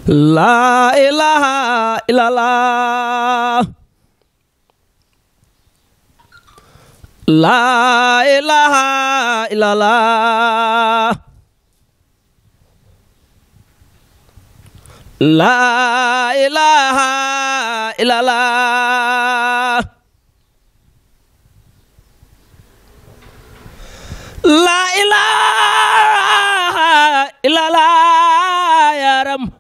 La ilaha illallah. La ilaha illallah. La ilaha illallah. La ilaha illallah ya Ram.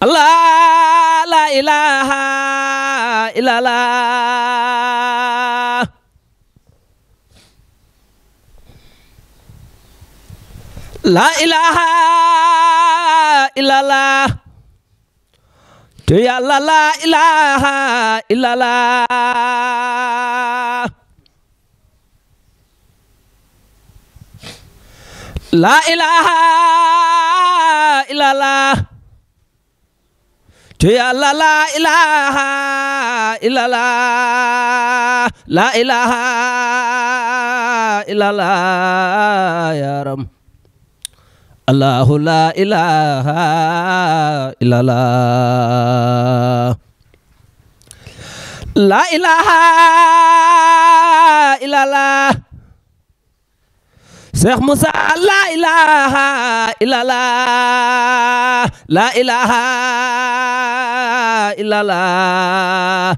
Allah la ilaha illallah. La ilaha illallah. Tu Yàlla la ilaha illallah. La ilaha illallah. Tu Yàlla la ilaha illallah. La ilaha illallah ya Ram. Allahu la ilaha illallah. La ilaha illallah. Cheikh Moussa la ilaha illallah. La ilaha illallah.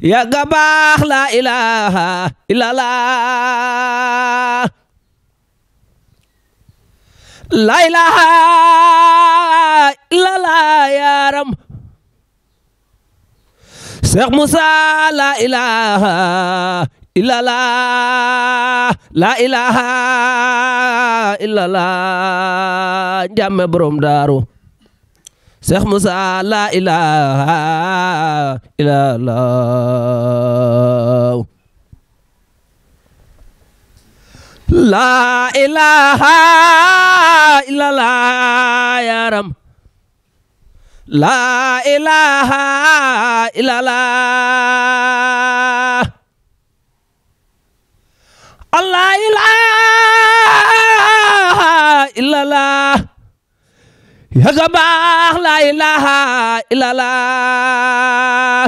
Ya Gabaax la ilaha illallah. La ilaha illallah ya Ram. Cheikh Moussa la ilaha illallah. La ilaha illallah. Njàmme borom daaru. Cheikh Moussa la ilaha illallah. La ilaha illallah ya Ram. La ilaha illallah. La ilaha illallah. Ya Gabaax la ilaha illallah.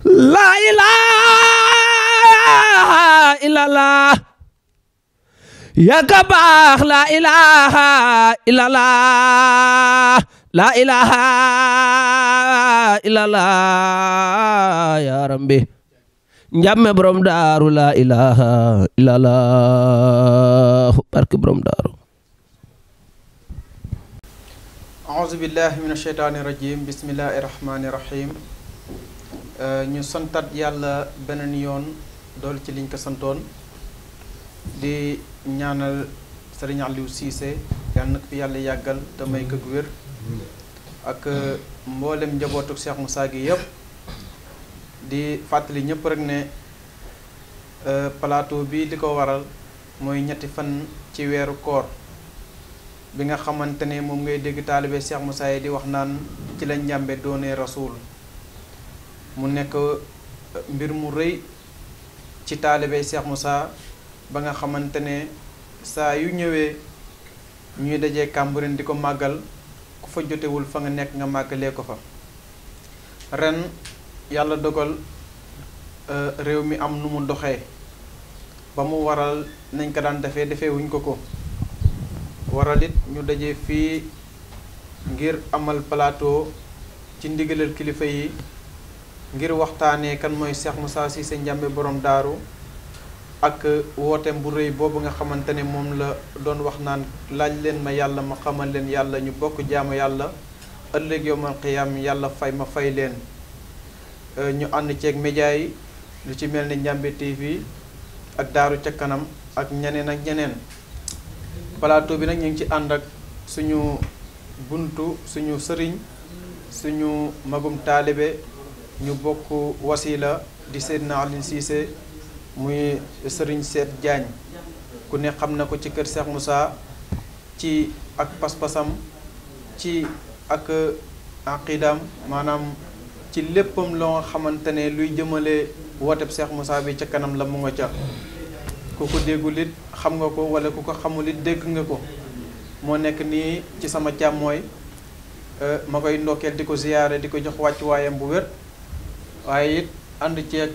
La ilaha illallah. Ya Gabaax la ilaha illallah. La ilaha illallah ya Rabbi. Njàmme borom daaru la ilaha illallah. Barke borom daaru. A'uuzu billahi mina shaytaani rajim. Bismillahi rahmaani rahim. Ñu santat yàlla beneen yoon dool ci liñ ko santoon di ñaanal Serigne Aliou Cissé yàlla na ko fi yàlla yàggal te may ko wér ak mboolem njabootu Cheikh Moussa gi yëpp di fàttali ñëpp rek ne plateau bi li ko waral mooy ñetti fan ci weeru koor bi nga xamante ne moom ngay dégg taalibe Cheikh Moussa yi di wax naan ci la njàmbe doonee rasul mu nekk mbir mu rëy ci taalibe Cheikh Moussa ba nga xamante ne saa yu ñëwee ñuy dajee Cambérène di ko màggal ku fa jotewul fa nga nekk nga màggalee ko fa ren yàlla dogal réew mi am nu mu doxee ba mu waral nañ ko daan defee wuñ ko waral it ñu dajee fii ngir amal plateau ci ndigalal kilifa yi ngir waxtaanee kan mooy Cheikh Moussa Cissé Ndiamé borom daaru ak wooteem bu rëy boobu nga xamante ne moom la doon wax naan laaj leen ma yàlla ma xamal leen yàlla ñu bokk jaamu yàlla ëllëg yawmal qiyaam yàlla fay ma fay leen ñu ànd ceeg média yi lu ci mel ni Ndiamé TV ak daaru ca kanam ak ñeneen ak ñeneen plateau bi nag ñu ngi ci ànd ak suñu buntu suñu sëriñ suñu magum taalibe ñu bokk wasila di Seydina Aliou Cissé muy sëriñ Seet Diagne ku ne xam na ko ci kër Cheikh Moussa ci ak pas-pasam ci ak aqidam maanaam ci léppam loo nga xamante ne luy jëmale wooteb Cheikh Moussa bi ca kanam la mu nga ca ku ko déggul it xam nga ko wala ku ko xamul it dégg nga ko moo nekk nii ci sama càmmooy ma koy ndokkeel di ko ziyaare di ko jox wàccuwaayam bu wér waaye it ànd ceeg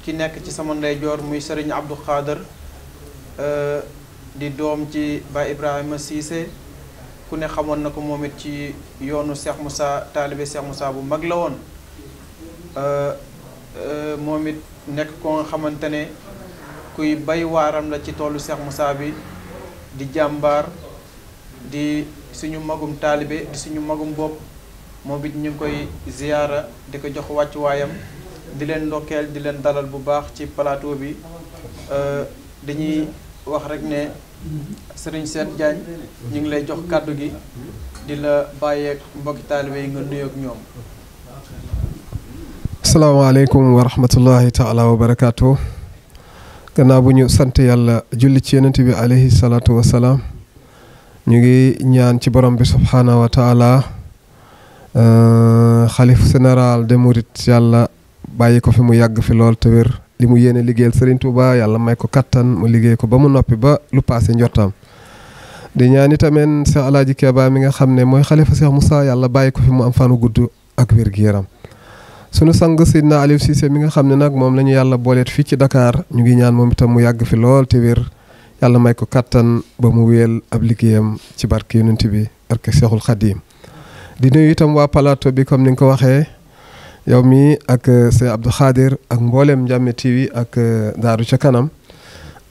ki nekk ci sama ndeyjoor muy Serigne Abdou Khader di doom ci Baye Ibrahima Cissé ku ne xamoon na ko moom it ci yoonu Cheikh Moussa taalibe Cheikh Moussa bu mag la woon moom it nekk ko nga xamante ne kuy bay waaram la ci toolu Cheikh Moussa bi di jàmbaar di suñu magum taalibe di suñu magum bopp moom it ñu ngi koy ziyaara di ko jox wàccuwaayam di leen ndokkeel di leen dalal bu baax ci plateau bi dañuy wax rek ne Serigne Cheikh Diagne ñu ngi lay jox kàddu gi di la bàyyeeg mbokki taalibe yi nga nuyoog ñoom. asalaamaaleykum wa rahmatullahi taala wa barakaatu. gannaaw bu ñu sant yàlla julli ci yonent bi alayhi salaatu wa salaam ñu ngi ñaan ci borom bi subhaanahu wa taala xalif général de Mouride yàlla bàyyi ko fi mu yàgg fi lool te wér li mu yéene liggéeyal Serigne Touba yàlla may ko kattan mu liggéey ko ba mu noppi ba lu paase njortam di ñaan itamit Cheikh Alaaji Keba mi nga xam ne mooy xalifa Cheikh Moussa yàlla bàyyi ko fi mu am fanu gudd ak wér gi yaram sunu sang Seydina Aliou Cissé mi nga xam ne nag moom la ñu yàlla booleet fii ci Dakar ñu ngi ñaan moom itam mu yàgg fi lool te wér yàlla may ko kattan ba mu wéel ab liggéeyam ci barke Yonent bi barke Cheikhul Khadim di nuyu itam waa plateau bi comme ni nga ko waxee yow mi ak Sëñ Abdou Khadir ak mboolem Ndiamé TV ak Daaru ca kanam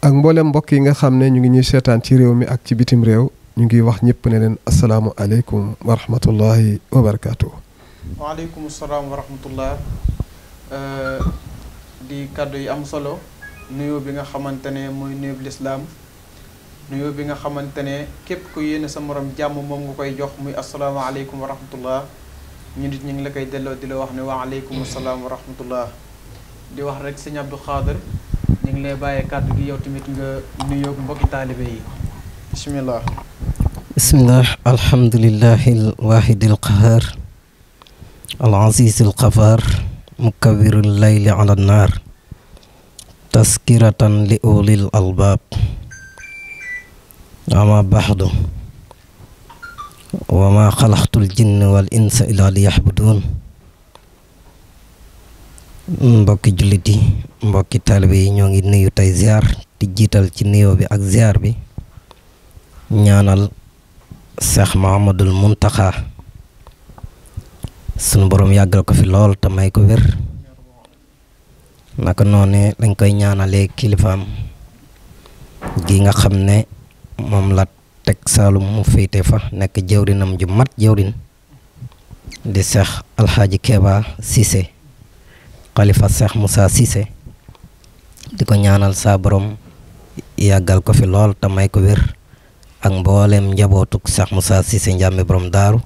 ak mboolem mbokk yi nga xam ne ñu ngi ñuy seetaan ci réew mi ak ci bitim réew ñu ngi wax ñëpp ne leen asalaamu aleykum wa rahmatullahi wa barakaatu. waaleykum salaam wa rahmatullah di kàddu yi am solo nuyoo bi nga xamante ne mooy nuyoo bi lislaam nuyoo bi nga xamante ne képp ku yéene sa morom jàmm moom nga koy jox muy asalaamaaleykum wa rahmatullah ñu nit ñu ngi la koy delloo di la wax ne waaleykum salaam wa rahmatullah di wax rek sëñ Abdou Khader ñu ngi lay bàyyee kàddu gi yow tamit nga nuyoo mbokki taalibe yi bismillah. bismillah alhamdulillahi alwaahidi alqahar alaziz alxafar mukawiru llayli ala nnaar taskiratan li ulil albaab ama baxdu wa ma xalaqtul jinna wal insa illa li yaxbuduun mbokki jullit yi mbokki taalibe yi ñoo ngi nuyu tey ziar di jiital ci nuyoo bi ak ziar bi ñaanal Cheikh Mahamadul Muntaxa sunu borom yàggal ko fi lool te may ko wér naka noonu dañ koy ñaanalee kilifaam gi nga xam ne moom la teg Saalum mu féete fa nekk jawrinam ju mat jawrin di Cheikh Alxaaji Keba Cissé xalifa Cheikh Moussa Cissé di ko ñaanal saa borom yàggal ko fi lool te may ko wér ak mboolem njabootuk Cheikh Moussa Cissé Ndiamé borom daaru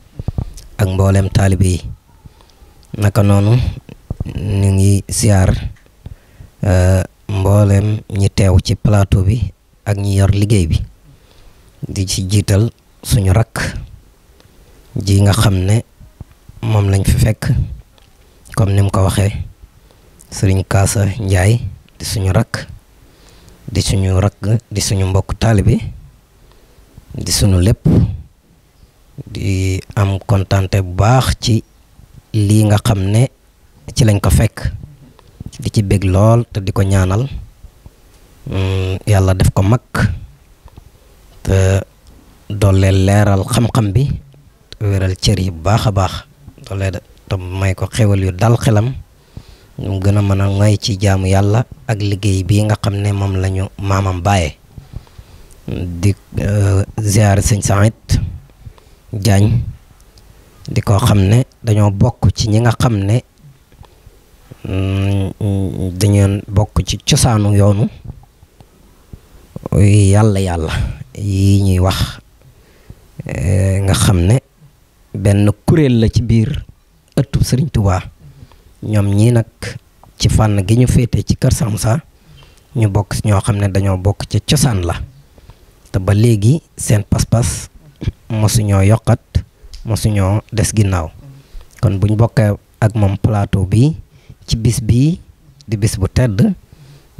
ak mboolem taalibe yi naka noonu ñu ngi siyaar mboolem ñi teew ci plateau bi ak ñi yor liggéey bi di ci jiital suñu rakk ji nga xam ne moom lañ fi fekk comme ni mu ko waxee Sëriñ Kaasa Njaay di suñu rakk di suñu mbokk taalibe di suñu lépp di am kontante bu baax ci lii nga xam ne ci lañ ko fekk di ci bég lool te di ko ñaanal yàlla def ko mag te doole leeral xam-xam bi wéral cër yi bu baax a baax doole te may ko xewal yu dal xelam ñu gën a mën a ngoy ci jaamu yàlla ak liggéey bii nga xam ne moom lañu maamam bàyyee di ziyaare sëñ Saïd Diagne di ko xam ne dañoo bokk ci ñi nga xam ne dañoo bokk ci cosaanu yoonu yàlla yi ñuy wax nga xam ne benn kuréel la ci biir ëttub Sëriñ Tuubaa ñoom ñii nag ci fànn gi ñu féete ci Kër Cheikh Moussa ñu bokk ñoo xam ne dañoo bokk ci cosaan la te ba léegi seen pas-pas mosuñoo yokkat mosuñoo des ginnaaw kon buñ bokkee ak moom plateau bi ci bis bii di bis bu tedd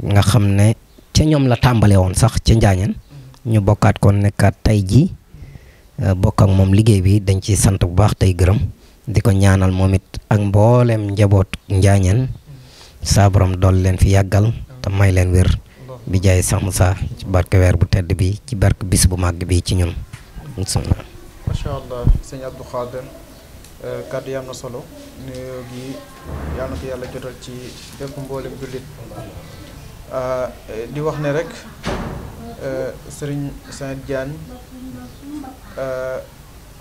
nga xam ne ci ca ñoom la tàmbale woon sax ca Njaañeen ñu bokkaat kon nekkaat tey jii bokk ak moom liggéey bi dañ ci sant bu baax tey gërëm di ko ñaanal moom it ak mboolem njaboot Njaañeen saa borom dool leen fi yàggal te may leen wér bi jaay Cheikh Moussa ci barke weer bu tedd bi ci barke bis bu màgg bi ci ñun. macha allah sëñ Abdou Khader kàddu yi am na solo nuyoo gi yal na ko yàlla jotal ci bépp mboolem jullit di wax ne rek sëriñ Saint Diagne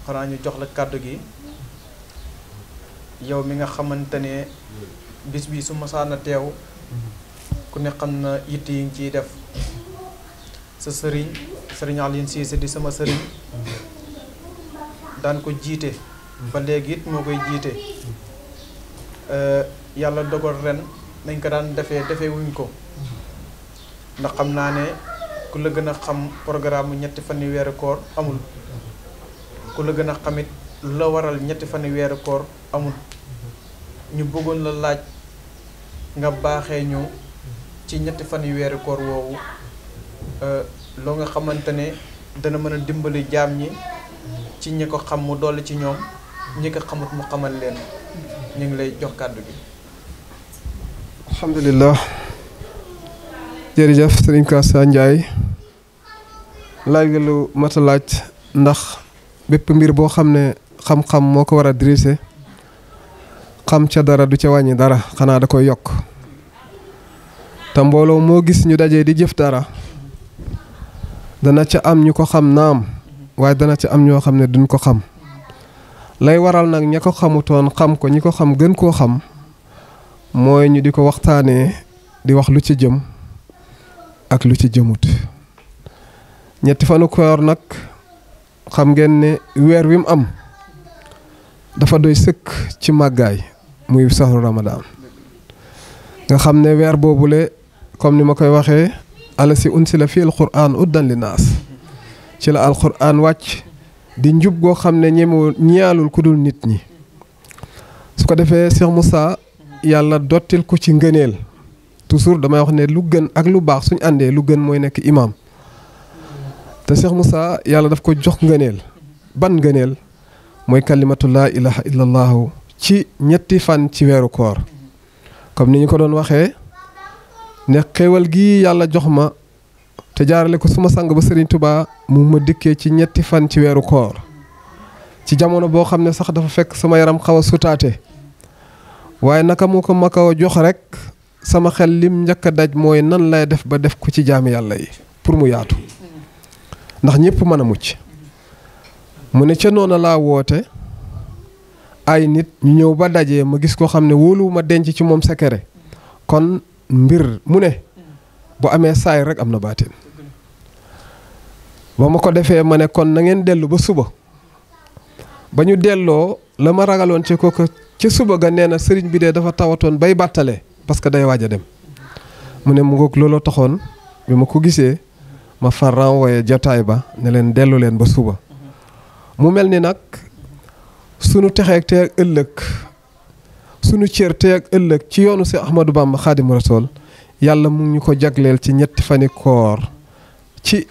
xanaa ñu jox la kàddu gi yow mi nga xamante ne bis bi su masaana teew ku ne xam na yitt yi ngi ciy def sa sëriñ Alioune Cissé di sama sëriñ daan ko jiite ba léegi it moo koy jiite yàlla dogal ren nañ ko daan defee wuñ ko ndax xam naa ne ku la gën a xam programme ñetti fan yu weeru koor amul ku la gën a xamit la waral ñetti fan yu weeru koor amul ñu bëggoon la laaj nga baaxee ñu ci ñetti fan yu weeru koor woowu loo nga xamante ne dana mën a dimbali jaam ñi ci ñi ko xam mu dolli ci ñoom ñi ko xamut mu xamal leen ñu ngi lay jox kàddu gi. alhamdulilah jërëjëf sëriñ Kassa Ndiaye laaj nga lu mat a laaj ndax bépp mbir boo xam ne xam-xam moo ko war a diriger xam ca dara du ca wàññi dara xanaa da koy yokk te mbooloo moo gis ñu dajee di jëf dara dana ca am ñu ko xam naam waaye dana ca am ñoo xam ne duñ ko xam lay waral nag ña ko xamutoon xam ko ñi ko xam gën koo xam mooy ñu di ko waxtaanee di wax lu ci jëm ak lu ci jëmut ñetti fanu koor nag xam ngeen ne weer wi mu am dafa doy sëkk ci màggaay muy sahru Ramadan nga xam ne weer boobule comme ni ma koy waxee alasi unsila fi alquran uddan li naas ci la alquran wàcc di njub goo xam ne ñaalul ku dul nit ñi su ko defee Cheikh Moussa yàlla dottil ko ci ngëneel toujours damay wax ne lu gën ak lu baax suñ àndee lu gën mooy nekk imam te Cheikh Moussa yàlla daf ko jox ngëneel ban ngëneel mooy kalimatu laa ilaha illallahu ci ñetti fan ci weeru koor comme ni ñu ko doon waxee ne xéewal gi yàlla jox ma te jaarale ko suma sang ba Serigne Touba mu ma dikkee ci ñetti fan ci weeru koor ci jamono boo xam ne sax dafa fekk sama yaram xaw a sutaate waaye naka mu ko ma ko jox rek sama xel lim njëkk a daj mooy nan lay def ba def ko ci jaami yàlla yi pour mu yaatu ndax ñëpp mën a mucc mu ne ca noona laa woote ay nit ñu ñëw ba dajee ma gis koo xam ne wóoluwuma denc ci moom secret kon mbir mu ne bu amee saay rek am na baatin ba ma ko defee ma ne kon na ngeen dellu ba suba ba ñu delloo la ma ragaloon ci kooku ci suba ga nee na sëriñ bi de dafa tawatoon bay bàttale parce que day waaj a dem mu ne mu ngoog looloo taxoon bi ma ko gisee ma far renvoyé jotaay ba ne leen dellu leen ba suba mu mel ni nag sunu texeeg te ak ëllëg sunu cër te ak ëllëg ci yoonu si Ahmadou Bamba Xaadimu Rasuul yàlla mu ngi ñu ko jagleel ci ñetti fani koor ci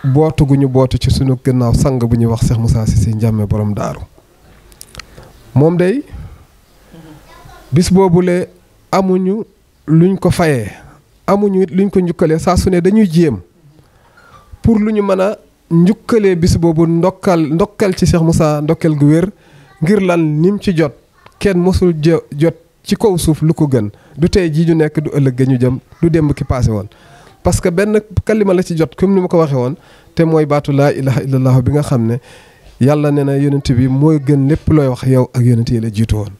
bootu gu ñu bootu ci sunu gannaaw sang bu ñuy wax Cheikh Moussa Cissé Ndiamé borom daaru moom day bis boobule amuñu luñ ko fayee amuñu it luñ ko njukkalee saa su ne dañuy jéem pour lu ñu mën a njukkalee bis boobu ndokkal ci Cheikh Moussa ndokkel gu wér ngir lan nim ci jot kenn mosul jot ci kaw suuf lu ko gën du tey jii ñu nekk du ëllëg ga ñu jëm du démb ki paase woon parce que benn kalima la ci jot comme ni ma ko waxee woon te mooy baatu laa ilaha illallah bi nga xam ne yàlla nee na yonent bi mooy gën lépp looy wax yow ak yonent yi la jiitu woon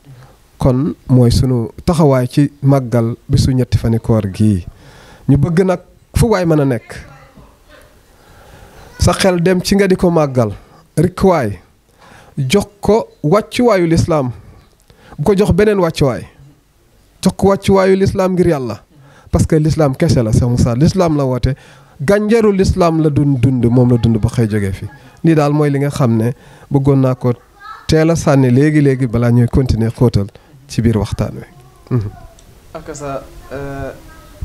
kon mooy sunu taxawaay ci màggal bisu ñetti fani koor gii ñu bëgg nag fu waay mën a nekk sa xel dem ci nga di ko màggal rikwaay jox ko wàccuwaayu lislaam bu ko jox beneen wàccuwaay jox ko wàccuwaayu lislaam ngir yàlla parce que lislaam kese la Cheikh Moussa lislaam la woote gànjaru lislaam la dund moom la dund ba xëy jógee fi lii daal mooy li nga xam ne bëggoon naa ko teel a sànni léegi balaa ñuy continuer xóotal ci biir waxtaan wi. ak sa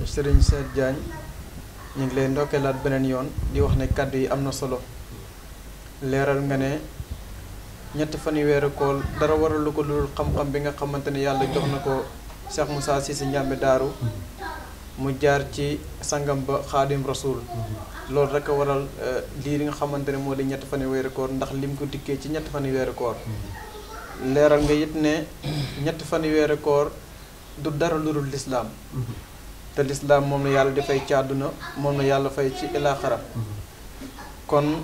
Serigne Cheikh Diagne ñu ngi lay ndokkeelaat beneen yoon di wax ne kàddu yi am na solo leeral nga ne ñetti fan yu weeru koor dara waralu ko lu xam-xam bi nga xamante ne yàlla jox na ko Cheikh Moussa Cissé Ndiamé Daaru mu jaar ci sangam ba Xaadim Rasul loolu rek a waral lii li nga xamante ne moo di ñetti fan yu weeru koor ndax lim ko dikkee ci ñetti fan yu weeru koor leeral nga it ne ñetti fan yu weeru koor du dara lu dul lislaam te lislaam moom la yàlla di fay ci àdduna moom la yàlla fay ci ilaaxara kon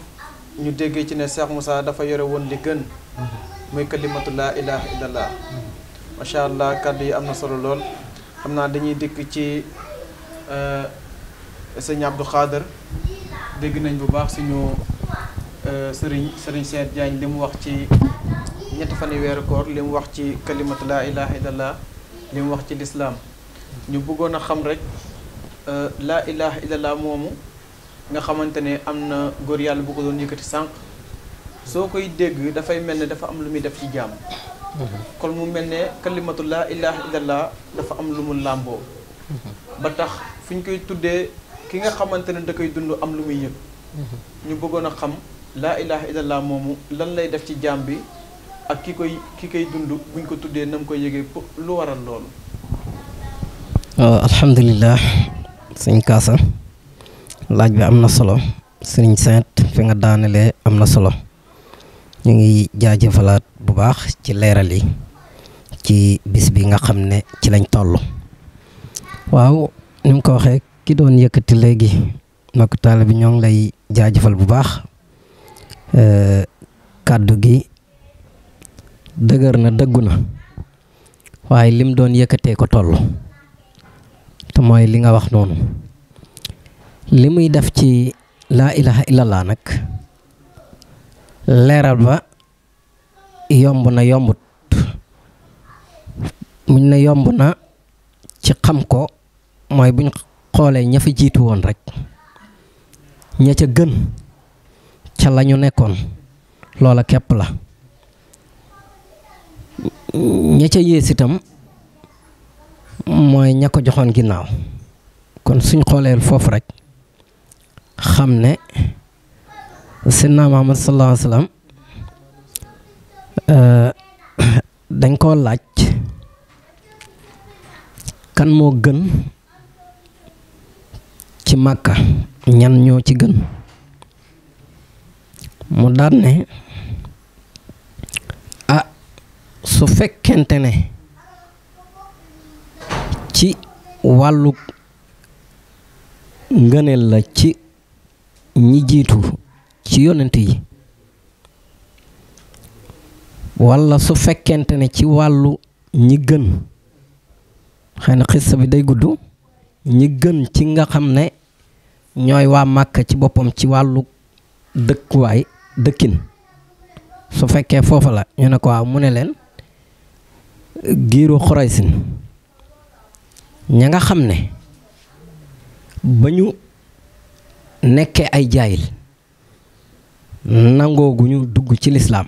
ñu déggee ci ne Cheikh Moussa dafa yore woon li gën muy kalimatu laa ilaha illallah macha allah kàddu yi am na solo lool xam naa dañuy dikk ci sëñ Abdou Khader dégg nañ bu baax suñu sëriñ Seet Jaañ li mu wax ci ñetti fan yu weeru koor li mu wax ci kalimatu laa ilaha illallah li mu wax ci lislaam ñu bëggoon a xam rek laa ilaha illallah moomu nga xamante ne am na góor yàlla bu ko doon yëkkati sànq soo koy dégg dafay mel ne dafa am lu muy def ci jàmm kon mu mel ne kalimatu laa ilaha illallah dafa am lu mu làmboo ba tax fu ñu koy tuddee ki nga xamante ne da koy dund am lu muy yëg ñu bëggoon a xam laa ilaha illallah moomu lan lay def ci jàmm bi ak ki koy dund buñ ko tuddee nam koy yëgee lu waral loolu. alhamdulilah sëñ Kaasa laaj bi am na solo sëriñ Seet fi nga daanelee am na solo ñu ngi jaajëfalaat bu baax ci leeral yi ci bis bi nga xam ne ci lañ toll. waaw ni mu ko waxee ki doon yëkkati léegi mbokk taalibe bi ñoo ngi lay jaajëfal bu baax kàddu gi dëgër na dëggu na waaye lim doon yëkkatee ko toll te mooy li nga wax noonu li muy def ci laa ilaha illallah nag leeral ba yomb na yombut muñ ne yomb na ci xam ko mooy buñ xoolee ña fa jiitu woon rek ña ca gën ca la ñu nekkoon loola képp la ña ca yées itam mooy ña ko joxoon ginnaaw kon suñ xoolee foofu rek xam ne Seydina Muhammad sallallahu alayhi wa sallam dañ koo laaj kan moo gën ci Màkka ñan ñoo ci gën mu daan ne su fekkente ne ci wàllu ngëneel la ci ñi jiitu ci yonent yi walla su fekkente ne ci wàllu ñi gën xëy na xissa bi day gudd ñi gën ci nga xam ne ñooy waa Màkka ci boppam ci wàllu dëkkuwaay dëkkin su fekkee foofa la ñu ne ko waaw mu ne leen giiru Xuraysin ña nga xam ne ba ñu nekkee ay jaayil nangooguñu dugg ci lislaam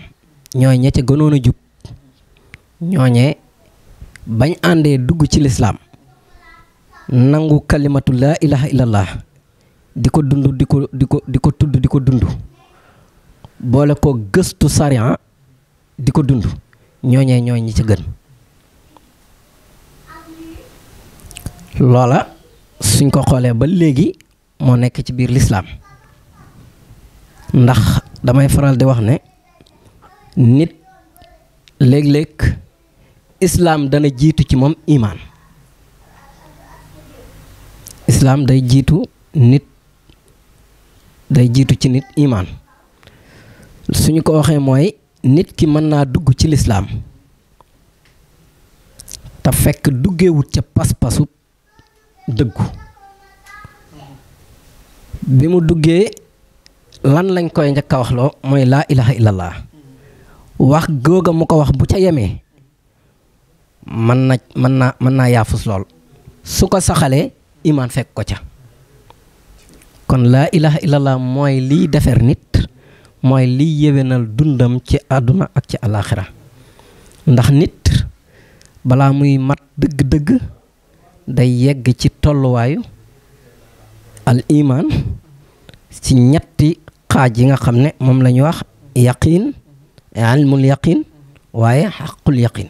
ñooy ña ca gënoon a jub ñooñee bañ àndee dugg ci lislaam nangu kalimatu laa ilaha illallah di ko dund di ko tudd di ko dund boole ko gëstu sariya di ko dund ñooñee ñooy ñi ci gën loola suñ ko xoolee ba léegi moo nekk ci biir lislaam ndax damay faral di wax ne nit léeg-léeg islaam dana jiitu ci moom imaan islaam day jiitu nit day jiitu ci nit imaan suñu ko waxee mooy nit ki mën naa dugg ci lislaam te fekk duggewut ca pas-pasu dëggu bi mu duggee lan lañ koy njëkk a waxloo mooy laa ilaha illallah wax googa mu ko wax bu ca yemee mën naa yaafus lool su ko saxalee imaan fekk ko ca kon laa ilaha illallah mooy liy defar nit mooy liy yéwénal dundam ci àdduna ak ci alaaxira ndax nit balaa muy mat dëgg-dëgg day yegg ci tolluwaayu al iman ci ñetti xaaj yi nga xam ne moom la ñu wax yaqin ilmul yaqin waaye xaqul yaqin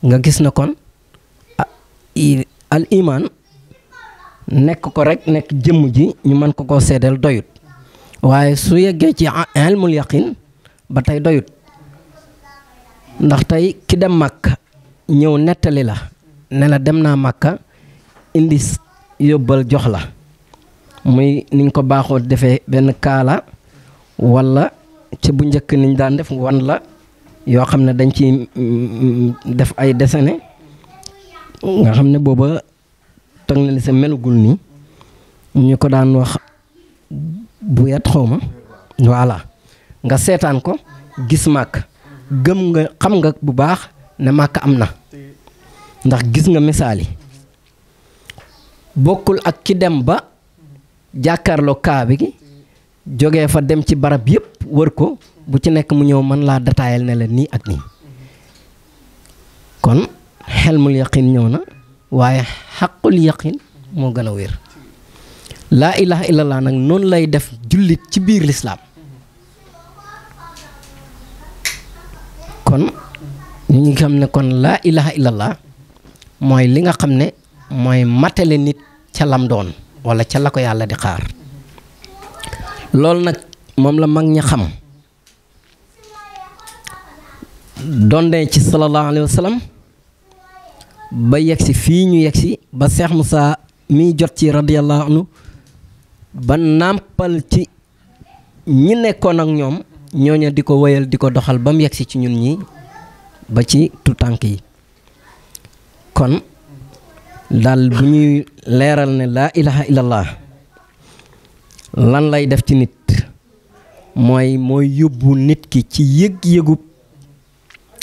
nga gis na kon al iman nekk ko rek nekk jëmm ji ñu mën ko koo seedeel doyut waaye su yeggee ci ilmul yaqin ba tey doyut ndax tey ki dem Makka ñëw nettali la ne la dem naa Makka indi yóbbal jox la muy niñ ko baaxoo defee benn kaala walla ci bu njëkk niñ daan def wan la yoo xam ne dañ ci def ay dessin nga xam ne booba toog na li sa melugul nii ñu ko daan wax bu yet xawma voilà nga seetaan ko gis Makka gëm nga xam nga bu baax ne Makka am na ndax gis nga misaal yi bokkul ak ki dem ba jàkkaarloo Kaaba gi jógee fa dem ci barab yépp wër ko bu ci nekk mu ñëw mën laa détaayal ne la nii ak nii kon xelmul yaqin ñëw na waaye xaqul yaqin moo gën a wér laa ilaha illallah nag noonu lay def jullit ci biir lislaam kon ñu ngi xam ne kon laa ilaha illallah mooy li nga xam ne mooy matale nit ca lam doon wala ca la ko yàlla di xaar loolu nag moom la mag ña xam dondee ci sallallahu alayhi wa sallam ba yegsi fii ñu yegsi ba Cheikh Moussa mi jot ci radiyallahu anhu ba nàmpal ci ñi nekkoon ak ñoom ñooña di ko wéyal di ko doxal ba mu yegsi ci ñun ñi ba ci tutànk yi kon daal bu ñuy leeral ne laa ilaha illallah lan lay def ci nit mooy yóbbu nit ki ci yëg-yëgub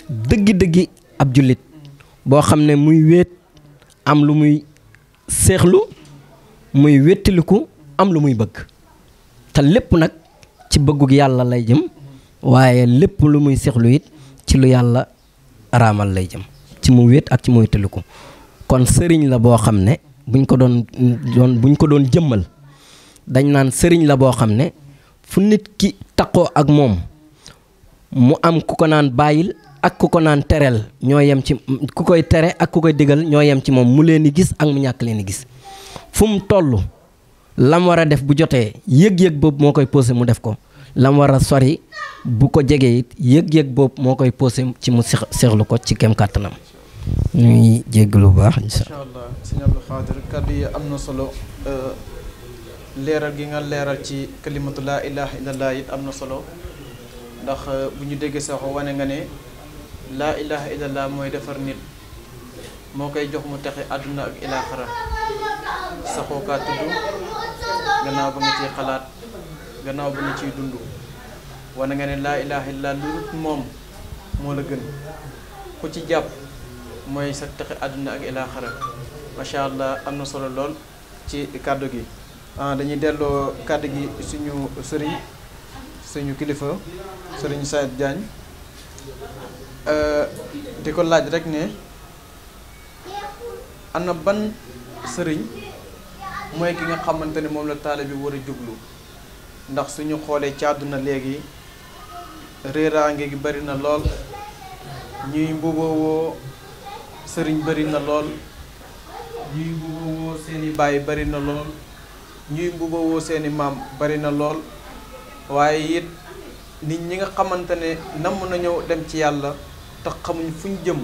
dëggi-dëggi ab jullit boo xam ne muy wéet am lu muy seexlu muy wéttaliku am lu muy bëgg te lépp nag ci bëggug yàlla lay jëm waaye lépp lu muy seexlu it ci lu yàlla araamal lay jëm ci mu wéet ak ci mu wéttaliku kon sëriñ la boo xam ne buñ ko doon jëmmal dañ naan sëriñ la boo xam ne fu nit ki taqoo ak moom mu am ku ko naan bàyyil ak ku ko naan tereel ñoo yem ci ku koy tere ak ku koy digal ñoo yem ci moom mu leen di gis ak mu ñàkk leen di gis fu mu toll lam war a def bu jotee yëg-yëg boobu moo koy posé mu def ko lam war a sori bu ko jegee it yëg-yëg boobu moo koy posé ci mu seexlu ko ci kem kàttanam ñuy jéggalu bu baax incha allah sëñ Abdou Khadir kàddu yi am na solo leeral gi nga leeral ci kalimatu laa ilaha illallah it am na solo ndax bu ñu déggee sax wane nga ne laa ilaha illallah mooy defar nit moo koy jox mu texe àdduna ak ilaaxira saxoo kaa tudd gannaaw ba nga ciy xalaat gannaaw ba nga ciy dund wane nga ne laa ilaha illallah lu dul moom moo la gën ku ci jàpp mooy sa texe àdduna ak ilaaxira macha allah am na solo lool ci kàddu gi dañuy delloo kàddu gi suñu kilifa sëriñ Saïd Diagne di ko laaj rek ne ana ban sëriñ mooy ki nga xamante ne moom la taalibe bi war a jublu ndax suñu xoolee ci àdduna léegi réeraange gi bari na lool ñuy mbuboowoo sëriñ bari na lool ñuy mbuboowoo seeni baay bari na lool ñuy mbuboowoo seeni maam bari na lool waaye it nit ñi nga xamante ne namm nañoo dem ci yàlla te xamuñ fuñ jëm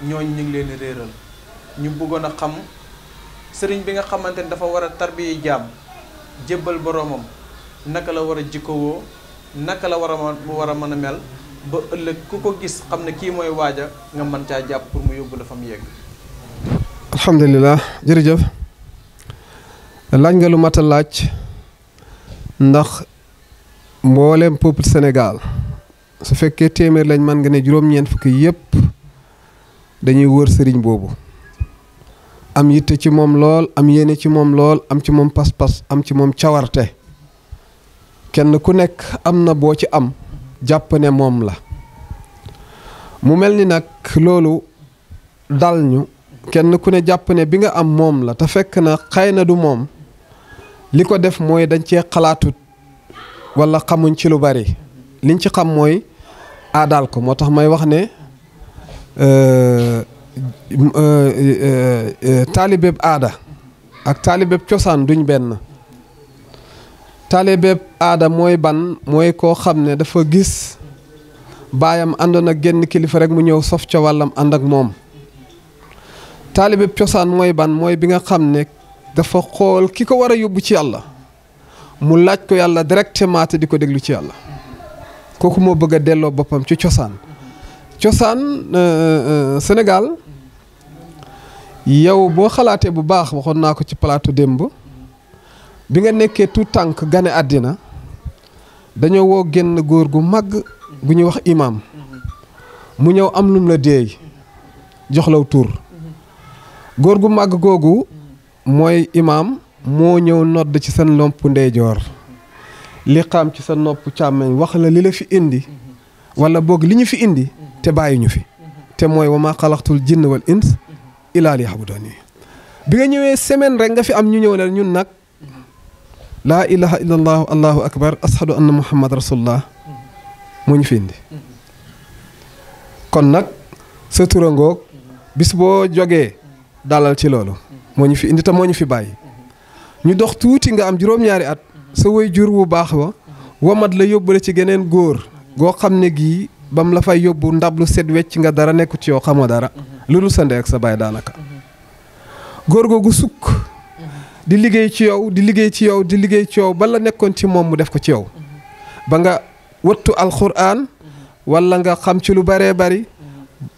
ñooñ ñu ngi leen di réeral ñu bëggoon a xam sëriñ bi nga xamante ne dafa war a tarbiya jaam jébbal boroomam naka la war a jikkowoo naka la war a mën a mel ba ëllëg ku ko gis xam ne kii mooy waaja nga mën caa jàpp pour mu yóbbu la fa mu yegg. alhamdulilah jërëjëf laaj nga lu mat a laaj ndax mboolem peuple Sénégal su fekkee téeméer lañ mën nga ne juróom-ñeent fukki yépp dañuy wër sëriñ boobu am yitte ci moom lool am yéene ci moom lool am ci moom pas-pas am ci moom cawarte kenn ku nekk am na boo ci am jàpp ne moom la mu mel ni nag loolu dal ñu kenn ku ne jàpp ne bi nga am moom la te fekk na xëy na du moom li ko def mooy dañ cee xalaatut wala xamuñ ci lu bari liñ ci xam mooy aadaal ko moo tax may wax ne taalibeeb aada ak taalibeeb cosaan duñ benn. taalibeeb aada mooy ban mooy koo xam ne dafa gis baayam àndoon ak genn kilifa rek mu ñëw sof ca wàllam ànd ak moom. taalibeeb cosaan mooy ban mooy bi nga xam ne dafa xool ki ko war a yóbbu ci yàlla mu laaj ko yàlla directement te di ko déglu ci yàlla kooku moo bëgg a delloo boppam ci cosaan. cosaan Sénégal yow boo xalaatee bu baax waxoon naa ko ci plateau démb bi nga nekkee tout tànk gane àddina dañoo woo génn góor gu màgg gu ñuy wax imaam mu ñëw am lum la déey jox law tur góor gu màgg googu mooy imaam moo ñëw nodd ci sa nopp ndeyjoor li xam ci sa nopp càmmeñ wax la li la fi indi wala boog li ñu fi indi te bàyyi ñu fi te mooy wa maa xalaqtul jinna wal ins illaa liya'buduun bi nga ñëwee semaine rek nga fi am ñu ñëw ne ñun nag laa ilaha illallah allahu akbar ashadu anna muhammad rasulullah moo ñu fi indi kon nag sa turangoog bis boo jógee dalal ci loolu moo ñu fi indi te moo ñu fi bàyyi ñu dox tuuti nga am juróom-ñaari at sa way jur bu baax wa wamat la yóbbale ci geneen góor goo xam ne gii bam la fay yóbbu ndab lu set wecc nga dara nekku ci yow xamoo dara lu dul sa ndey ak sa baay daanaka góor googu sukk di liggéey ci yow di liggéey ci yow di liggéey ci yow ba la nekkoon ci moom mu def ko ci yow ba nga wattu alxuraan wala nga xam ci lu baree bari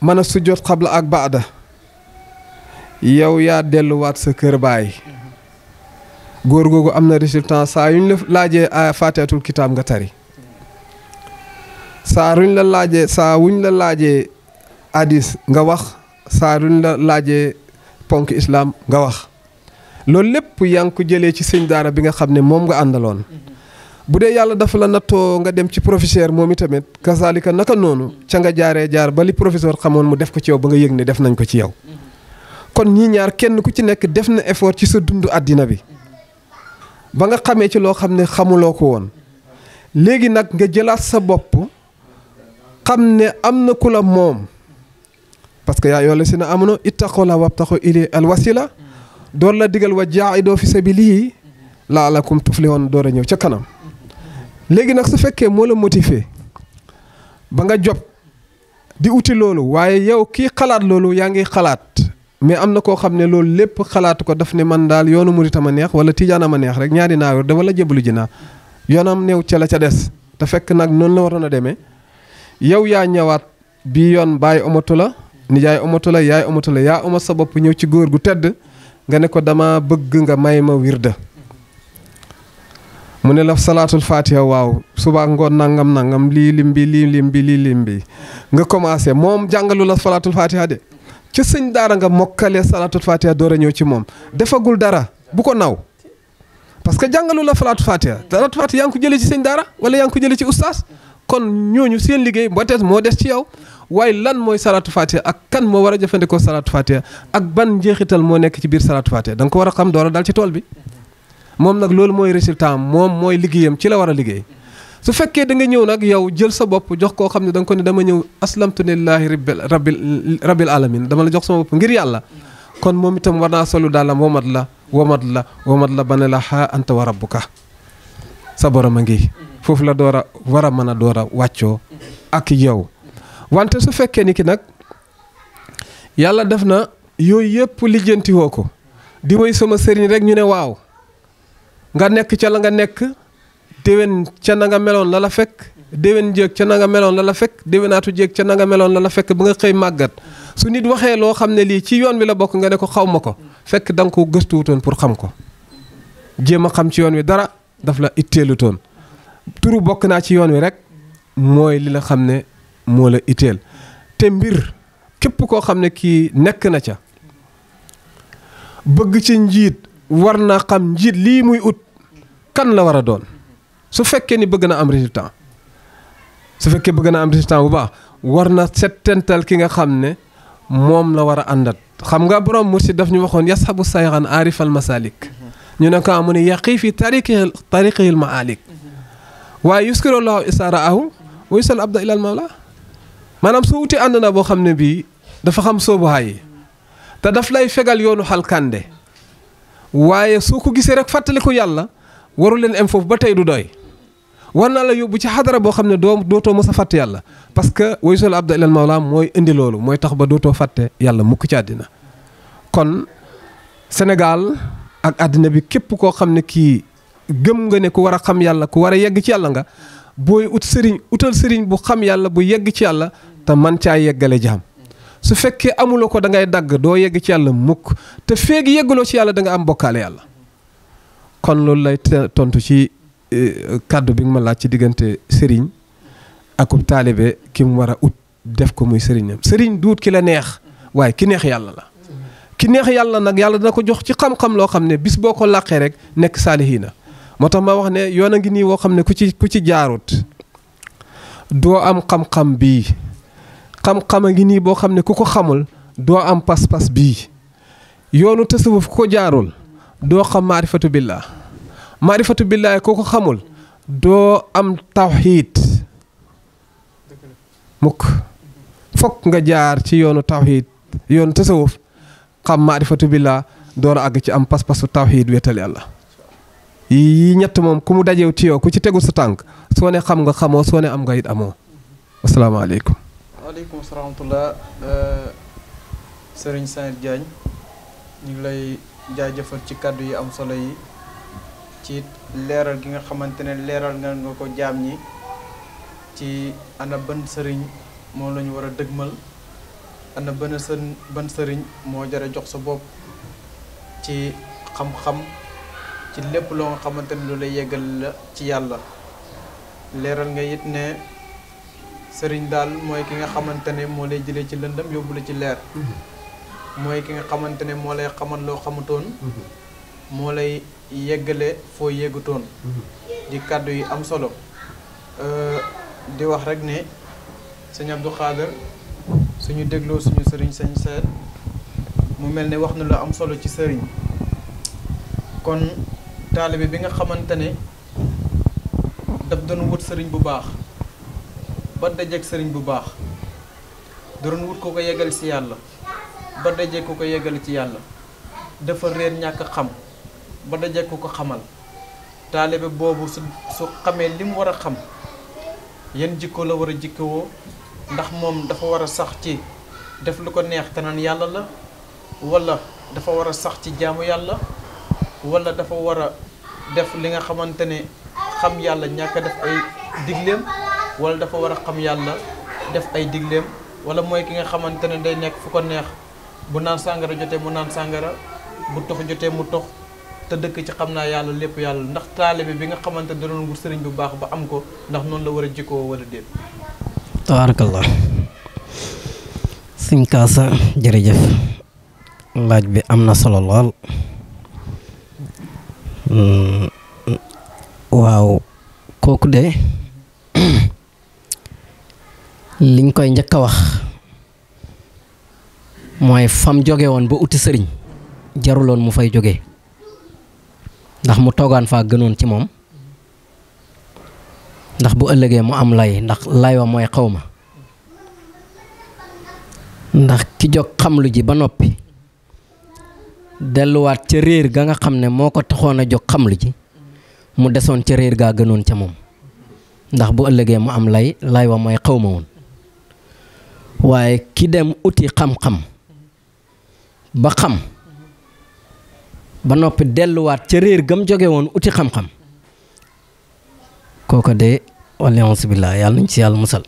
mën a sujjoot xabla ak baada yow yaa delluwaat sa kër baay góor googu am na résultat saa yuñ la laajee faatihatul kitaab nga tari saa wuñ la laajee hadis nga wax saa wuñ la laajee ponk islam nga wax loolu lépp yaa ngi ko jëlee ci sëñ daara bi nga xam ne moom nga àndaloon bu dee yàlla dafa la nattoo nga dem ci professeur moom itamit kasaalika naka noonu ca nga jaar ba li professeur xamoon mu def ko ci yow ba nga yëg ne def nañ ko ci yow kon ñii ñaar kenn ku ci nekk def na effort ci sa dundu àddina bi ba nga xamee ci loo xam ne xamuloo ko woon léegi nag nga jëlaat sa bopp xam ne am na ku la moom parce que yaa ayyuhal lazina aamanu ittaqullaaha wabtaghuu ilayhi al-wasiila door la digal wa jaahiduu fi sabiilihi la'allakum tuflihuun door a ñëw ca kanam léegi nag su fekkee moo la motivé ba nga job di uti loolu waaye yow kii xalaat loolu yaa ngi xalaat mais am na koo xam ne loolu lépp xalaat ko daf ne man daal yoonu murit ma neex wala tijaan ma neex rek ñaari naawir da wala jébbalu ji naa yoonam néew ca la ca des te fekk nag noonu la waroon a demee yow yaa ñëwaat bii yoon bàyyi omatu la nijaay omatu la yaay omatu la yaa omat sa bopp ñëw ci góor gu tedd nga ne ko dama bëgg nga may ma wirda mu ne la salaatul fatiha waaw suba ngoon nangam lii lim bi nga commencé moom jàngalu la salaatul fatiha de ci sëñ daara nga mokkalee salaatul fatiha door a ñëw ci moom defagul dara bu ko naw parce que jàngalu la salaatul fatiha yaa ngi ko jëlee ci sëñ daara wala yaa ngi ko jëlee ci ustaas kon ñooñu seen liggéey peut-être moo des ci yow waaye lan mooy salaatu fatiha ak kan moo war a jëfandikoo salaatu fatiha ak ban njeexital moo nekk ci biir salaatu fatiha da nga ko war a xam door a dal ci tool bi moom nag loolu mooy résultat moom mooy liggéeyam ci la war a liggéey su fekkee da nga ñëw nag yow jël sa bopp jox koo xam ne da nga ko ne dama ñëw aslamtu lillahi rabbil alamin dama la jox sama bopp ngir yàlla kon moom itam war naa solu daalam womat la ba ne la xaa anta wa rabbuka sa borom a ngi foofu la door a war a mën a door a wàccoo ak yow wante su fekkee ni ki nag yàlla def na yooyu yëpp lijjanti woo ko di woy sama sëriñ rek ñu ne waaw nga nekk ca la nga nekk déwén ca na nga meloon la la fekk déwén jéeg ca na nga meloon la la fekk déwénaatu jéeg ca na nga meloon la la fekk ba nga xëy màggat su nit waxee loo xam ne lii ci yoon wi la bokk nga ne ko xaw ma ko fekk da nga ko gëstuwutoon pour xam ko jéem a xam ci yoon wi dara daf la itteelutoon turu bokk naa ci yoon wi rek mooy li la xam ne moo la itteel te mbir képp koo xam ne kii nekk na ca bëgg ci njiit war na xam njiit lii muy ut kan la war a doon su fekkee ni bëgg na am résultat bu baax war na settental ki nga xam ne moom la war a àndat xam nga borom mursid daf ñu waxoon yashabu sayxan aarifal masalik ñu ne ko mu ne yaqi fi tariqihil maalik waaye yuskiru lahu isaraahu wa yusal abda ilal mawla maanaam soo wuti ànd na boo xam ne bii dafa xam soobuwaay yi te daf lay fegal yoonu xalkande waaye soo ko gisee rek fàttaliku yàlla waru leen am foofu ba tey du doy war naa la yóbbu ci xadara boo xam ne dootoo mës a fàtte yàlla parce que wa yusal abda ilal mawla mooy indi loolu mooy tax ba dootoo fàtte yàlla mukk ci àddina kon Sénégal ak àddina bi képp koo xam ne kii gëm nga ne ku war a xam yàlla ku war a yegg ci yàlla nga booy utal sëriñ bu xam yàlla bu yegg ci yàlla te man caa yeggale jaam su fekkee amuloo ko da ngay dagg doo yegg ci yàlla mukk te feegi yeggaloo ci yàlla da nga am bokkaale yàlla kon loolu lay tontu ci kàddu bi nga ma laaj ci diggante sëriñ akub taalibe ki mu war a ut def ko muy sëriñam sëriñ duut ki la neex waaye ki neex yàlla la ki neex yàlla nag yàlla dana ko jox ci xam-xam loo xam ne bis boo ko làqee rek nekk saalihiina moo tax ma wax ne yoon a ngi nii woo xam ne ku ci jaarut doo am xam-xam bii xam-xam a ngi nii boo xam ne ku ko xamul doo am pas-pas bii yoonu tasawuf ku ko jaarul doo xam maarifatu billaa ku ko xamul doo am tawxiid mukk fokk nga jaar ci yoonu tawxiid yoonu tasawuf xam maarifatu billaa door a àgg ci am pas-pasu tawxiid wéetal yàlla yi ñett moom ku mu dajew ci yow ku ci tegul sa tànk soo ne xam nga xamoo soo ne am nga it amoo asalaamaaleykum. waaleykum salaam wa rahmatulah Serigne Saïd Diagne ñu ngi lay jaajëfal ci kàddu yi am solo yi ci leeral gi nga xamante ne leeral nga ko jaam ñi ci ana ban sëriñ moom la ñu war a dëgmal ana ban sëriñ moo jar a jox sa bopp ci xam-xam. ci lépp loo nga xamante ne lu lay yeggal la ci yàlla leeral nga it ne sëriñ daal mooy ki nga xamante ne moo lay jëlee ci lëndëm yóbbu la ci leer mooy ki nga xamante ne moo lay xamal loo xamutoon moo lay yeggale foo yeggutoon di kàddu yi am solo di wax rek ne sëñ Abdou Khader suñu dégloo suñu sëriñ sëñ Saïd mu mel ne wax na lu am solo ci sëriñ kon taalibe bi nga xamante ne daf doon wut sëriñ bu baax ba dajeek sëriñ bu baax doon wut ko yeggal ci yàlla ba dajeek ko yeggal ci yàlla dafa réer ñàkk xam ba dajeek ko xamal taalibe boobu su xamee li mu war a xam yan jikko la war a jikkowoo ndax moom dafa war a sax ci def lu ko neex te naan yàlla la walla dafa war a sax ci jaamu yàlla wala dafa war a def li nga xamante ne xam yàlla ñàkk a def ay digleem wala dafa war a xam yàlla def ay digleem wala mooy ki nga xamante ne day nekk fu ko neex bu naan sàngara jotee mu naan sàngara bu tox jotee mu tox te dëkk ci xam naa yàlla lépp yàlla ndax taalibe bi nga xamante ne da doon wut sëriñ bu baax ba am ko ndax noonu la war a jikkoo wala déet. tabaarakallah sëñ Kaasa jërëjëf laaj bi am na solo lool. waaw kooku de liñ koy njëkk a wax mooy fam jóge woon ba uti sëriñ jaruloon mu fay jóge ndax mu toogaan faa gënoon ci moom ndax bu ëllëgee mu am lay ndax lay wa mooy xaw ma ndax ki jóg xam lu ji ba noppi delluwaat ca réer ga nga xam ne moo ko taxoon a jóg xam lu ji mu desoon ca réer gaa gënoon ca moom ndax bu ëllëgee mu am lay wa mooy xaw ma woon waaye ki dem uti xam-xam ba xam ba noppi delluwaat ca réer gam jóge woon uti xam-xam kooko de waliansu billah yàlla nañ ci yàlla musal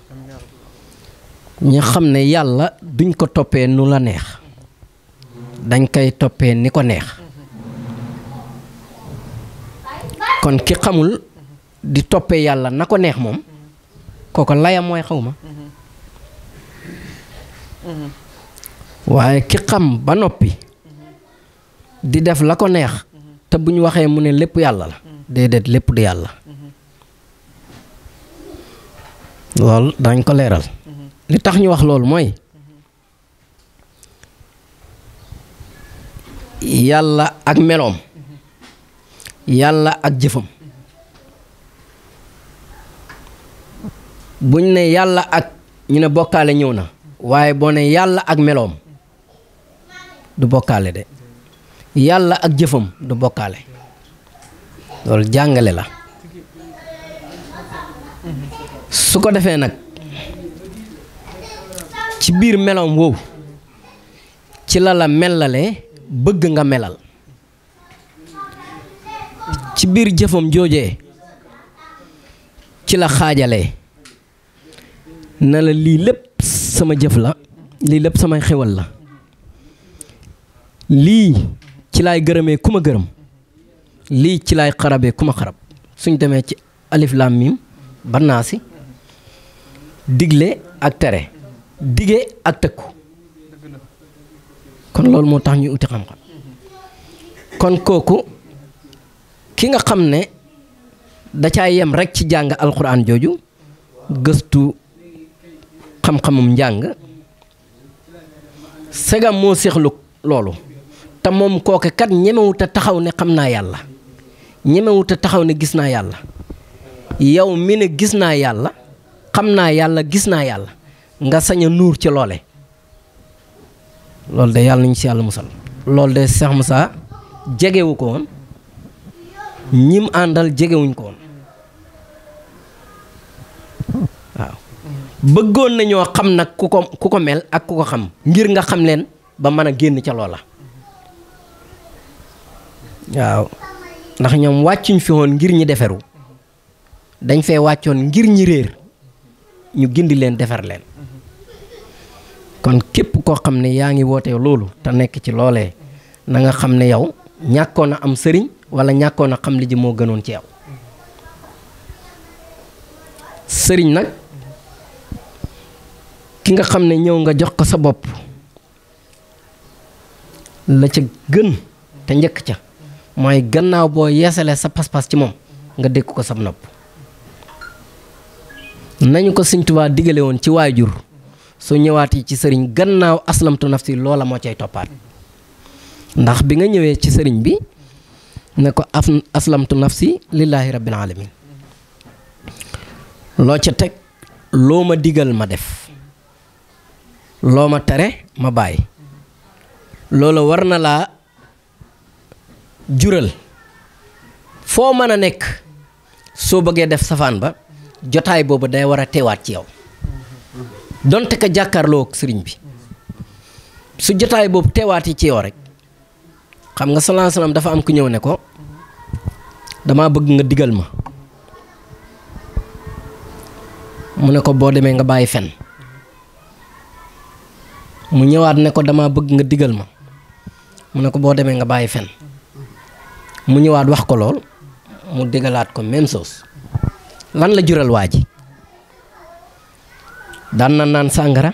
ñi xam ne yàlla duñ ko toppee nu la neex dañ koy toppee ni ko neex kon ki xamul di toppee yàlla na ko neex moom kooko layam mooy xaw ma waaye ki xam ba noppi di def la ko neex te bu ñu waxee mu ne lépp yàlla la déedéet lépp du yàlla loolu dañ ko leeral li tax ñu wax loolu mooy yàlla ak meloom yàlla ak jëfam. buñ ne yàlla ak ñu ne bokkaale ñëw na waaye boo ne yàlla ak meloom du bokkaale de yàlla ak jëfam du bokkaale loolu jàngale la. su ko defee nag ci biir meloom woowu ci la la melale bëgg nga melal ci biir jëfam joojee ci la xaajalee na la lii lépp sama jëf la lii lépp samay xewal la lii ci laay gërëmee ku ma gërëm lii ci laay xarabee ku ma xarab suñ demee ci alif lam mim ba naasi digle ak tere dige ak tëkku kon loolu moo tax ñuy uti xam-xam kon kooku ki nga xam ne da caa yem rekk ci jàng alxuraan jooju gëstu xam-xamum njàng segam moo seexlu loolu te moom kooke kat ñemewut a taxaw ne xam naa yàlla ñemewut a taxaw ne gis naa yàlla yow mi ne gis naa yàlla xam naa yàlla gis naa yàlla nga sañ a nuur ci loole loolu de yàlla nañu ci yàlla musal loolu de Cheikh Moussa jegewu ko woon ñim àndal jegewuñ ko woon waaw bëggoon nañoo xam nag ku ko mel ak ku ko xam ngir nga xam leen ba mën a génn ca loola waaw ndax ñoom wàccuñ fi woon ngir ñi deferu dañ fee wàccoon ngir ñi réer ñu gindi leen defar leen kon képp koo xam ne yaa ngi woote loolu te nekk ci loolee na nga xam ne yow ñàkkoon a am sëriñ wala ñàkkoon a xam li ji moo gënoon ci yow sëriñ nag ki nga xam ne ñëw nga jox ko sa bopp la ca gën te njëkk ca mooy gannaaw boo yeesalee sa pas-pas ci moom nga dékk ko sab nopp nañu ko Sëriñ Tuubaa digale woon ci waajur soo ñëwaatee ci sëriñ gannaaw aslamtu nafsi loola moo cay toppaat ndax bi nga ñëwee ci sëriñ bi ne ko aslamtu nafsi lillaahi rabbil alamin loo ca teg loo ma digal ma def loo ma tere ma bàyyi loola war na laa jural foo mën a nekk soo bëggee def safaan ba jotaay boobu day war a teewaat ci yow donte ka jàkkaarloo ak sëriñ bi su jotaay boobu teewaatee ci yow rek xam nga sallallahu alayhi wasallam dafa am ku ñëw ne ko dama bëgg nga digal ma mu ne ko boo demee nga bàyyi fen mu ñëwaat ne ko dama bëgg nga digal ma mu ne ko boo demee nga bàyyi fen mu ñëwaat wax ko lool mu digalaat ko même chose lan la jural waa ji daan na naan sàngara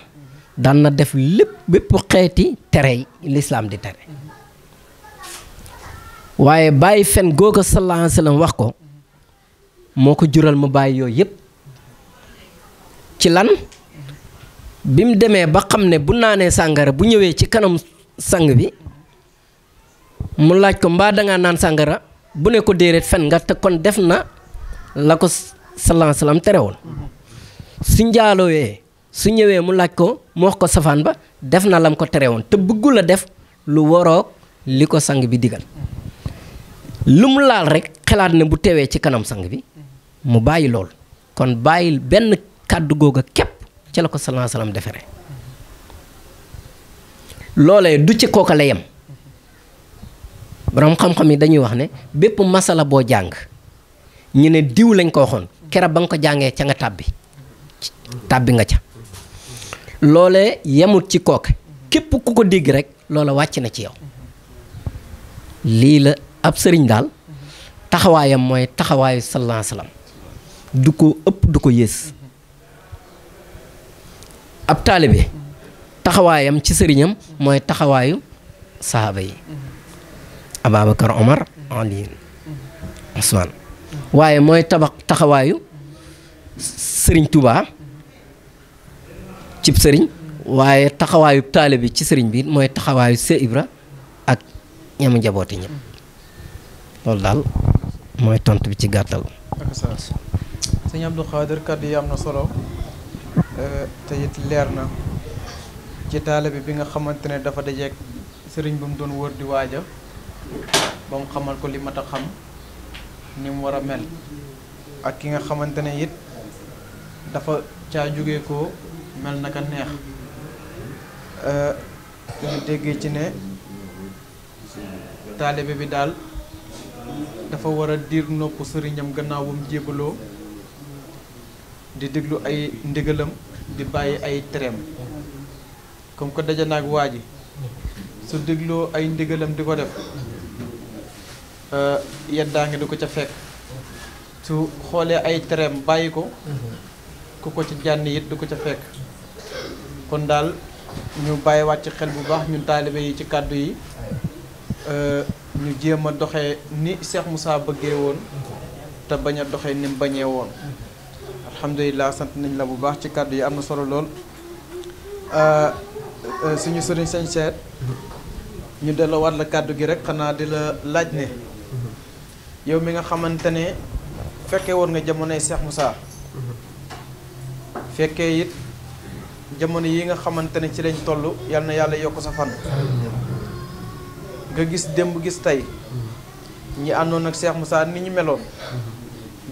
daan na def lépp bépp xeeti tere lislaam di tere waaye bàyyi fen googa sallallahu alayhi wasallam wax ko moo ko jural mu bàyyi yooyu yépp ci lan bi mu demee ba xam ne bu naanee sàngara bu ñëwee ci kanam sang bi mu laaj ko mbaa dangaa naan sàngara bu ne ko déedéet fen nga te kon def na la ko sallallahu alayhi wasallam tere woon su njaalowee su ñëwee mu laaj ko mu wax ko safaan ba def na lam ko tere woon te bëggul a def lu waroog li ko sang bi digal lu mu laal rek xalaat ne bu tewee ci kanam sang bi mu bàyyi lool kon bàyyi benn kàddu googa képp ci la ko sallallahu alayhi wasallam defere loolee du ci kooka la yem borom xam-xam yi dañuy wax ne bépp masala boo jàng ñu ne diw lañ ko waxoon keroog ba nga ko jàngee ca nga tàbbi nga ca loolee yemut ci kooka képp ku ko dégg rek loola wàcc na ci yow lii la ab sëriñ daal taxawaayam mooy taxawaayu sallallahu alayhi wasallam du ko ëpp du ko yées ab taalibe taxawaayam ci sëriñam mooy taxawaayu sahaaba yi Ababacar Omar Ali Usmaan waaye mooy taxawaayu sëriñ Touba cib sëriñ waaye taxawaayu taalibe ci sëriñ bi mooy taxawaayu Seex Ibra ak ñamu njaboote ñëpp loolu daal mooy tontu bi ci gàttal. ak sa sëñ Abdou Khadir kàddu yi am na solo te it leer na ci taalibe bi nga xamante ne dafa dajeek sëriñ bu mu doon wër di waaja ba mu xamal ko li mat a xam ni mu war a mel ak ki nga xamante ne it dafa caa jóge ko mel naka neex ñu déggee ci ne taalibe bi daal dafa war a diir nopp sëriñam gannaaw bu mu jébaloo di déglu ay ndigalam di bàyyi ay tereem comme que daja naag waa ji su dégloo ay ndigalam di ko def yeddaa ngi du ko ca fekk su xoolee ay tereem bàyyi ko ku ko ci jànni it du ko ca fekk kon daal ñu bàyyi wàcc xel bu baax ñun taalibe yi ci kàddu yi ñu jéem a doxee ni Cheikh Moussa bëggee woon te bañ a doxee ni mu bañee woon alhamdulilah sant nañ la bu baax ci kàddu yi am na solo lool suñu sëriñ sañ seet ñu delloo waat la kàddu gi rek xanaa di la laaj ne yow mi nga xamante ne fekkee woon nga jamonoy Cheikh Moussa fekkee it jamono yi nga xamante ne ci lañ toll yal na yàlla yokk sa fan nga gis démb gis tey ñi àndoon ak Cheikh Moussa ni ñu meloon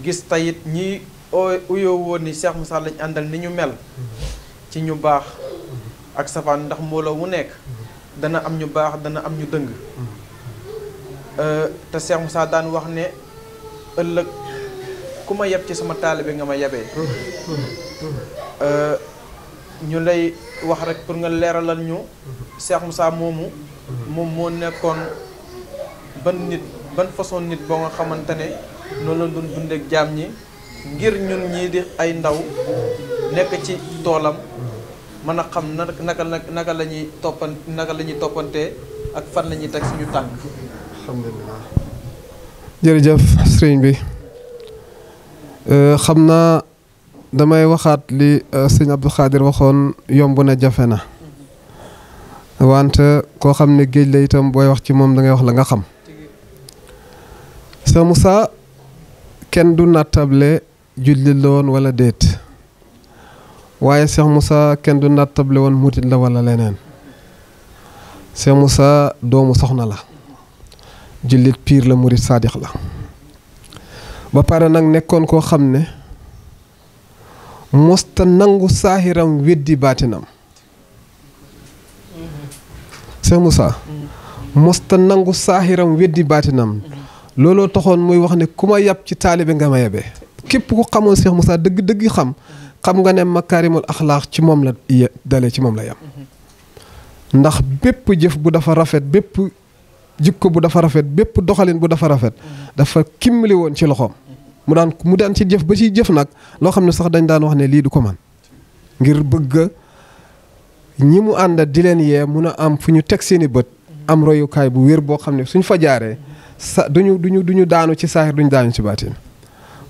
gis tey it ñi uyoo woon ni Cheikh Moussa lañ àndal ni ñu mel ci ñu baax ak safaan ndax mbooloo mu nekk dana am ñu baax dana am ñu dëng te Cheikh Moussa daan wax ne ëllëg ku ma yeb ci sama taalibe nga ma yebee ñu lay wax rek pour nga leeralal ñu Cheikh Moussa moomu moom moo nekkoon ban façon nit boo nga xamante ne noonu la doon dundeek jaam ñi ngir ñun ñii di ay ndaw nekk ci toolam mën a xam naka la ñuy toppantee ak fan la ñuy teg suñu tànk. alhamdulilah. jërëjëf sëriñ bi xam naa damay waxaat li sëñ Abdou Khadir waxoon yomb na jafe na wante koo xam ne géej la itam booy wax ci moom da ngay wax la nga xam. Cheikh Moussa kenn du nattable jullit la woon wala déet waaye Cheikh Moussa kenn du nattable woon murit la wala leneen Cheikh Moussa doomu soxna la jullit piir la murit saadix la ba pare nag nekkoon koo xam ne mosta nangu saahiram weddi baatinam Cheikh Moussa mosta nangu saahiram weddi baatinam looloo taxoon muy wax ne ku ma yab ci taalibe nga ma yebee képp ku xamoon Cheikh Moussa dëgg xam nga ne makaarimul axlaax ci moom la dalee ci moom la yam ndax bépp jëf bu dafa rafet bépp jikko bu dafa rafet bépp doxalin bu dafa rafet dafa kimmili woon ci loxoom mu daan ci jëf ba ci jëf nag loo xam ne sax dañ daan wax ne lii du ko man ngir bëgg ñi mu ànda di leen yee mun a am fu ñu teg seeni bët am royukaay bu wér boo xam ne suñ fa jaaree duñu daanu ci saaxir duñu daanu ci baatin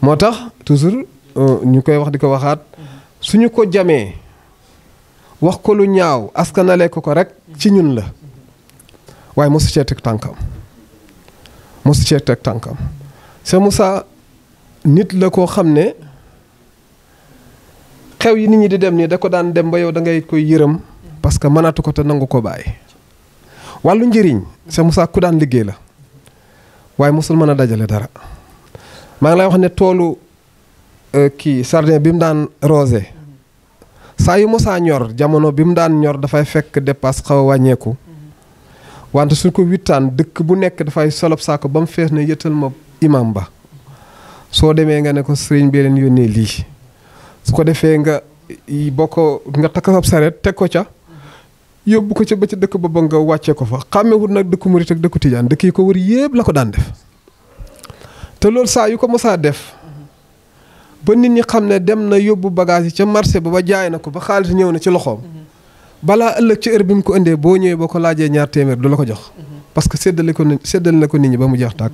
moo tax toujours ñu koy wax di ko waxaat suñu ko jamee wax ko lu ñaaw askanale ko rek ci ñun la waaye mosu cee teg tànkam Cheikh Moussa nit la koo xam ne xew yi nit ñi di dem nii da ko daan dem ba yow da ngay koy yërëm parce que mënatu ko te nangu ko bàyyi wàllu njëriñ Cheikh Moussa ku daan liggéey la waaye mosul mën a dajale dara maa ngi lay wax ne toolu sardin bi mu daan rosé saa yu mosaa ñor jamono bi mu daan ñor dafay fekk dépasse xaw a wàññeeku wante suñ ko wittaan dëkk bu nekk dafay solob saako ba mu fees ne yëtal ma imam ba soo demee nga ne ko sëriñ bi leen yónnee lii su ko defee nga takk sab saret teg ko ca yóbbu ko ca ba ca dëkk ba nga wàccee ko fa xàmmewut nag dëkku murit ak dëkku tijaan dëkk yi ko wër yépp la ko daan def te loolu saa yu ko mosaa def ba nit ñi xam ne dem na yóbbu bagage yi ca marché ba jaay na ko ba xaalis ñëw na ci loxoom balaa ëllëg ci heure bi mu ko indee boo ñëwee boo ko laajee $200 du la ko jox parce que séddale na ko nit ñi ba mu jeex tàkk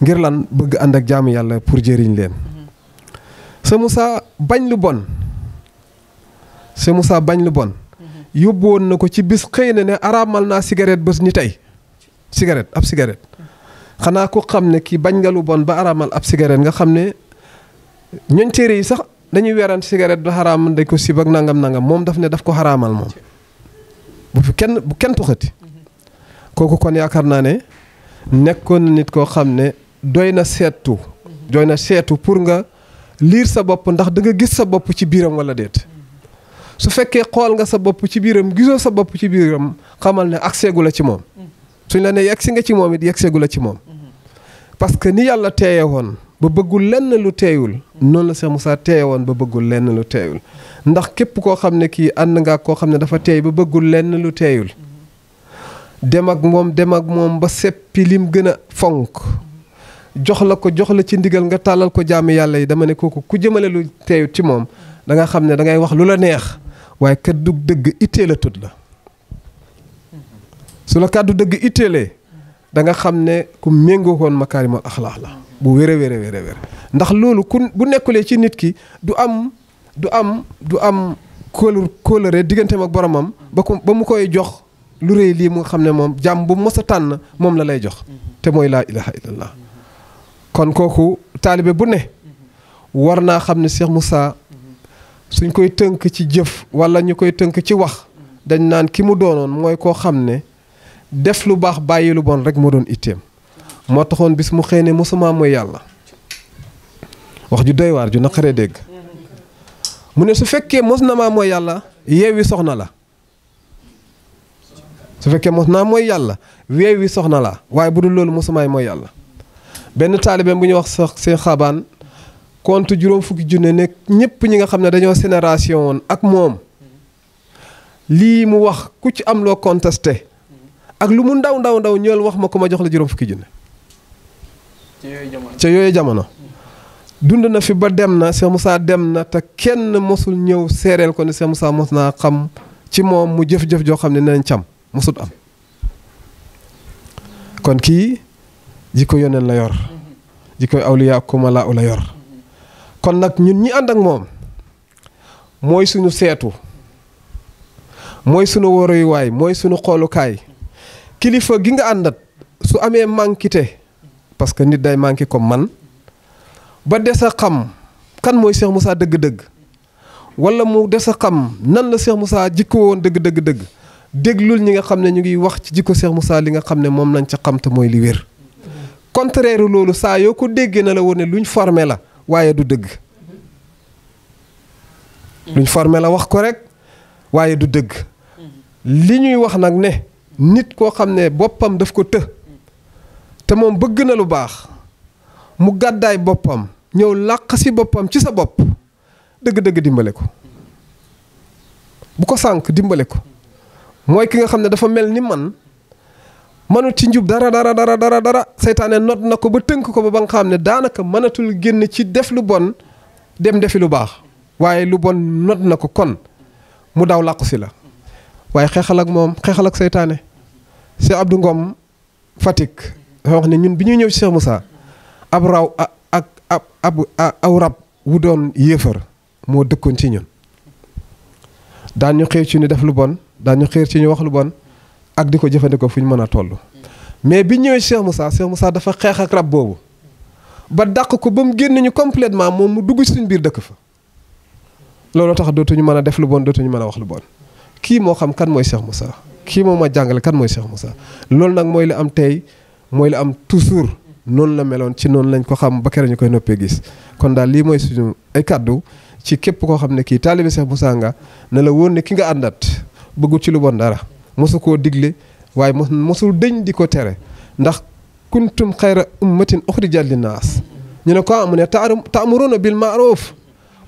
ngir lan bëgg ànd ak jaamu yàlla pour jëriñ leen. Cheikh Moussa bañ lu bon yóbbu woon na ko ci bis xëy na ne araamal naa cigarette bés ni tey ab cigarette xanaa ku xam ne kii bañ nga lu bon ba araamal ab cigarette nga xam ne ñooñ téere yi sax dañuy weeraan cigarette du xaraam dañ ko sib ak nangam moom daf ne daf ko xaraamal moom bu kenn tuxati kooku kon yaakaar naa ne nekkoon na nit koo xam ne doy na seetu pour nga liir sa bopp ndax da nga gis sa bopp ci biiram wala déet su fekkee xool nga sa bopp ci biiram gisoo sa bopp ci biiram xamal ne agseegu la ci moom suñ la ne yegsi nga ci moom it yegseegu la ci moom parce que ni yàlla teeye woon ba bëggul lenn lu teeyul noonu la Cheikh Moussa teeye woon ba bëggul lenn lu teeyul ndax képp koo xam ne kii ànd nga koo xam ne dafa teey ba bëggul lenn lu teeyul dem ak moom ba seppi lim gën a fonk jox la ci ndigal nga tàllal ko jàmm yàlla yi dama ne kooku ku jëmale lu teeyut ci moom da nga xam ne da ngay wax lu la neex waaye kaddu dëgg ittee la tut la su la kaddu dëgg itteelee da nga xam ne ku méngoo woon makaarimal axlaax la bu wér ndax loolu bu nekkulee ci nit ki du am kóolëre digganteem ak boromam ba mu koy jox lu rëy lii mu xam ne moom jàmm bu mos a tànn moom la lay jox te mooy laa ilaha illallah kon kooku taalibe bu ne war naa xam ne Cheikh Moussa suñ koy tënk ci jëf wala ñu koy tënk ci wax dañ naan ki mu doonoon mooy koo xam ne def lu baax bàyyi lu bon rek moo doon itteem moo taxoon bis mu xëy ne mosuma mooy yàlla wax ju doy waar ju naqaree dégg mu ne su fekkee mos na maa mooy yàlla yeewi soxna la su fekkee mos naa mooy yàlla weewi soxna la waaye bu dul loolu mosumaay mooy yàlla benn taalibeem bu ñuy wax sax seen xaabaan compte juróom fukki junne ne ñëpp ñi nga xam ne dañoo génération woon ak moom lii mu wax ku ci am loo contesté ak lu mu ndaw ñool wax ma ko ma jox la juróom fukki junne ca yooyu jamono dund na fi ba dem na Cheikh Moussa dem na te kenn mosul ñëw seereel ko ne Cheikh Moussa mos naa xam ci moom mu jëf-jëf joo xam ne nañ cam mosut am kon kii jikko yoneen la yor jikkoy awliya kumala la yor kon nag ñun ñi ànd ak moom mooy suñu seetu mooy suñu waruwaay mooy suñu xoolukaay kilifa gi nga àndat su amee manquité parce que nit day manqué comme man ba des a xam kan mooy Cheikh Moussa dëgg-dëgg wala mu des a xam nan la Cheikh Moussa jikko woon dëgg déglul ñi nga xam ne ñu ngi wax ci jikko Cheikh Moussa li nga xam ne moom lañ ca xam te mooy li wér contraire loolu saa yoo ko déggee na la woon ne luñ formé la waaye du dëgg luñ formé la wax ko rek waaye du dëgg li ñuy wax nag ne nit koo xam ne boppam daf ko te moom bëgg na lu baax mu gàddaay boppam ñëw làq si boppam ci sa bopp dëgg-dëgg dimbale ko bu ko sànk dimbale ko mooy ki nga xam ne dafa mel ni man mënut ci njub dara seytaane not na ko ba tënk ko ba nga xam ne daanaka mënatul génn ci def lu bon dem defi lu baax waaye lu bon not na ko kon mu daw làqu si la waaye xeexal ak moom xeexal ak seytaane Cheikh Abdou Ngom Fatick dafa wax ne ñun bi ñuy ñëw ci Cheikh Moussa aw rab wu doon yéefar moo dëkkoon ci ñun daan ñu xiir ci ñu def lu bon daan ñu xiir ci ñu wax lu bon ak di ko jëfandikoo fu ñu mën a toll mais bi ñëwee Cheikh Moussa dafa xeex ak rab boobu ba dàq ko ba mu génn ñu complètement moom mu dugg ci suñu biir dëkk fa looloo tax dootuñu mën a def lu bon dootuñu mën a wax lu bon kii moo xam kan mooy Cheikh Moussa kii moo ma jàngale kan mooy Cheikh Moussa loolu nag mooy li am tey mooy li am toujours noonu la meloon ci noonu lañ ko xam ba kere ñu koy noppee gis kon daal lii mooy suñu ay kàddu ci képp koo xam ne kii taalibe Cheikh Moussa nga ne la wóor ne ki nga àndat bëggul ci lu bon dara mosu koo digle waaye mosul dëñ di ko tere ndax kuntum xayra ummatin uxrijat linnaas ñu ne ko mu ne ta'muruna bil ma'ruf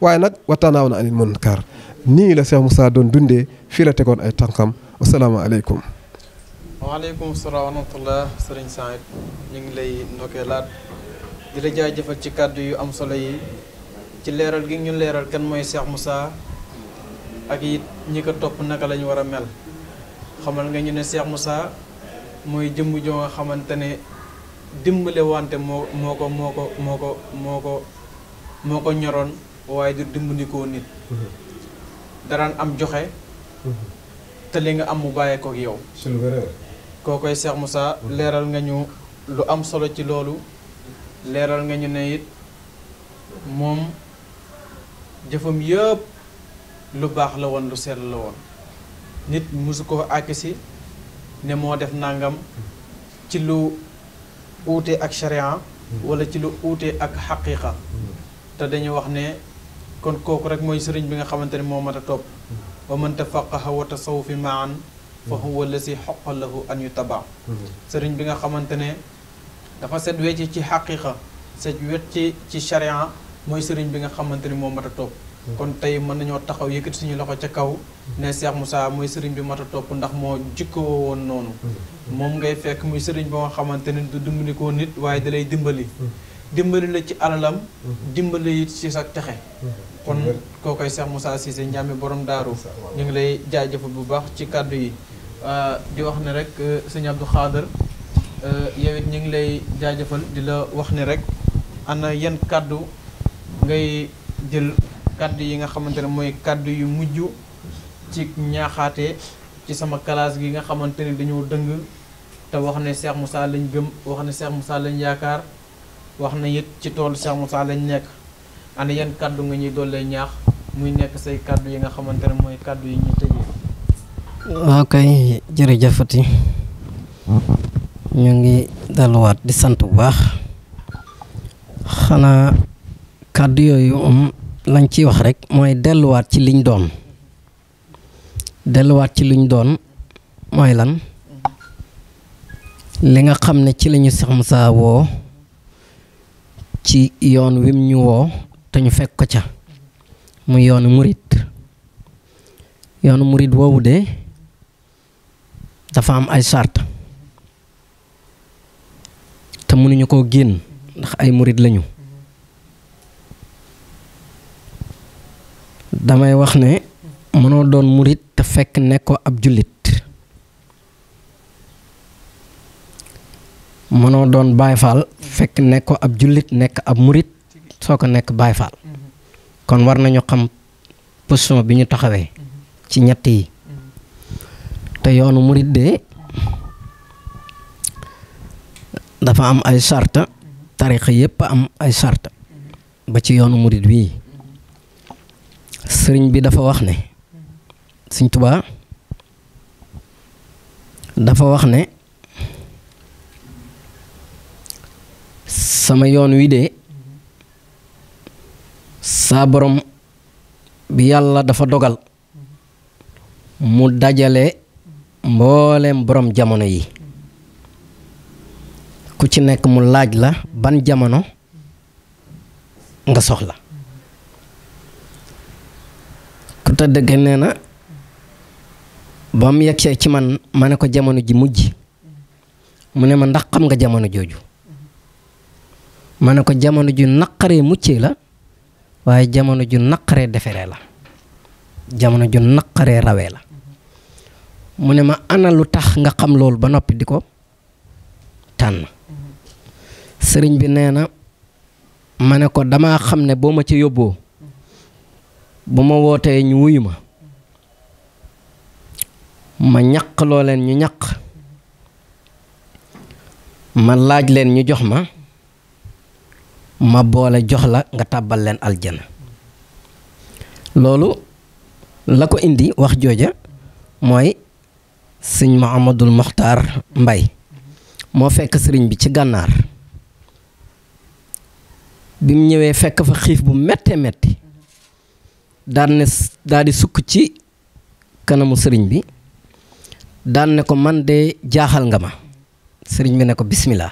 waaye nag wa tanhawna anil munkar nii la Cheikh Moussa doon dundee fii la tegoon ay tànkam asalaamaaleykum. waaleykum salaam wa rahmatullah sëriñ Saïd ñu ngi lay ndokkeelaat di la jaajëfal ci kàddu yu am solo yi ci leeral gi ñu leeral kan mooy Cheikh Moussa ak it ñi ko topp naka lañu war a mel xamal nga ñu ne Cheikh Moussa mooy jëmm joo nga xamante ne dimbale wante moo ko ñoroon waaye du dimbandikoo nit daraan am joxe te li nga am mu bàyyee ko ak yow koo koy Cheikh Moussa leeral nga ñu lu am solo ci loolu leeral nga ñu ne it moom jëfam yëpp lu baax la woon lu sell la woon nit musu ko àkkisi ne moo def nangam ci lu uute ak sharia wala ci lu uute ak xaqiiqa te dañuy wax ne kon kooku rek mooy sëriñ bi nga xamante ne moo mat a topp wa man tafaqaha wa tasawufi maan fa huwa allasi xoqa lahu an yutaba sëriñ bi nga xamante ne dafa set wecc ci xaqiiqa set wecc ci sharia mooy sëriñ bi nga xamante ni moo mat a topp kon tey mën nañoo taxaw yëkkati suñu loxo ca kaw ne Cheikh Moussa mooy sëriñ bi mat a topp ndax moo jikkoo woon noonu moom ngay fekk muy sëriñ ba nga xamante ne du dimbali ko nit waaye dalay dimbali la ci alalam dimbali it ci sa texe kon koo koy Cheikh Moussa Cissé Ndiamé borom daaru ñu ngi lay jaajëfal bu baax ci kàddu yi di wax ne rek sëñ Abdou Khader yow it ñu ngi lay jaajëfal di la wax ne rek ana yan kàddu ngay jël kàddu yi nga xamante ne mooy kàddu yu mujj ci ñaaxaate ci sama classe gi nga xamante ne dañoo dëng te wax ne Cheikh Moussa lañ gëm wax ne Cheikh Moussa lañ yaakaar wax na it ci toolu Cheikh Moussa lañ nekk ana yan kàddu nga ñuy dollee ñaax muy nekk say kàddu yi nga xamante ne mooy kàddu yi ñuy tëjee. waaw kay jërëjëfati ñu ngi delluwaat di sant bu baax xanaa kàddu yooyu lañ ciy wax rek mooy delluwaat ci liñ doon mooy lan li nga xam ne ci lañu Cheikh Moussa woo ci yoon wim ñu woo te ñu fekk ko ca muy yoonu murit woowu de dafa am ay sart te mënuñu koo génn ndax ay murit lañu damay wax ne mënoo doon murit te fekk nekkoo ab jullit mënoo doon Baay Faal fekk nekkoo ab jullit nekk ab murit soo ko nekk Baay Faal kon war nañu xam position bi ñu taxawee ci ñett yi te yoonu murit de dafa am ay sarta tarixa yépp am ay sarta ba ci yoonu murit wii sëriñ bi dafa wax ne Sëriñ Tuubaa dafa wax ne sama yoon wi de saa borom bi yàlla dafa dogal mu dajale mboolem borom jamono yi ku ci nekk mu laaj la ban jamono nga soxla ku tëdd dëgg nee na ba mu yegsee ci man ma ne ko jamono ji mujj mu ne ma ndax xam nga jamono jooju ma ne ko jamono ju naqaree muccee la waaye jamono ju naqaree deferee la jamono ju naqaree rawee la mu ne ma ana lu tax nga xam loolu ba noppi di ko tànn sëriñ bi nee na ma ne ko damaa xam ne boo ma ci yóbboo bu ma wootee ñu wuyu ma ñaq loo leen ñu ñaq ma laaj leen ñu jox ma boole jox la nga tàbbal leen aljana loolu la ko indi wax jooja mooy sëñ Muhammadul Moxtaar Mbay moo fekk sëriñ bi ci gànnaar bi mu ñëwee fekk fa xiif bu méttee métti daan di sukk ci kanamu sëriñ bi daan ne ko man de jaaxal nga ma sëriñ bi ne ko bismillah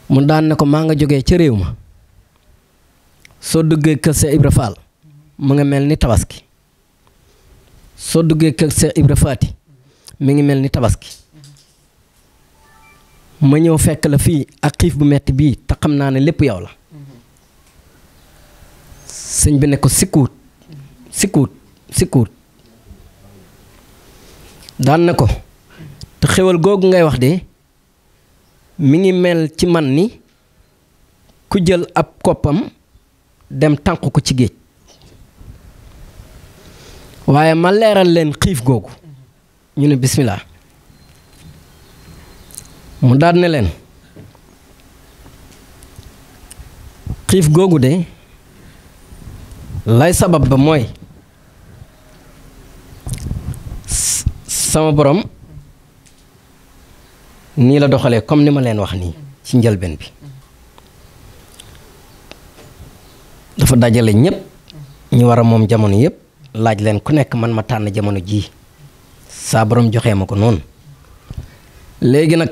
mu daan ne ko maa nga jógee ca réew ma soo duggee kër Seex Ibra Faal mu nga mel ni tabaski soo duggee kër Seex Ibra Faati mi ngi mel ni tabaski ma ñëw fekk la fii ak xiif bu metti bii te xam naa ne lépp yow la sëñ bi ne ko sikkuut daan na ko te xéwal googu ngay wax de mi ngi mel ci man ni ku jël ab koppam dem tànq ko ci géej waaye ma leeral leen xiif googu ñu ne bismillah mu daan ne leen xiif googu de lay sabab ba mooy sama borom nii la doxalee comme ni ma leen wax nii ci njëlbeen bi dafa dajale ñépp ñu war a moom jamono yépp laaj leen ku nekk man ma tànn jamono ji saa borom joxee ma ko noonu léegi nag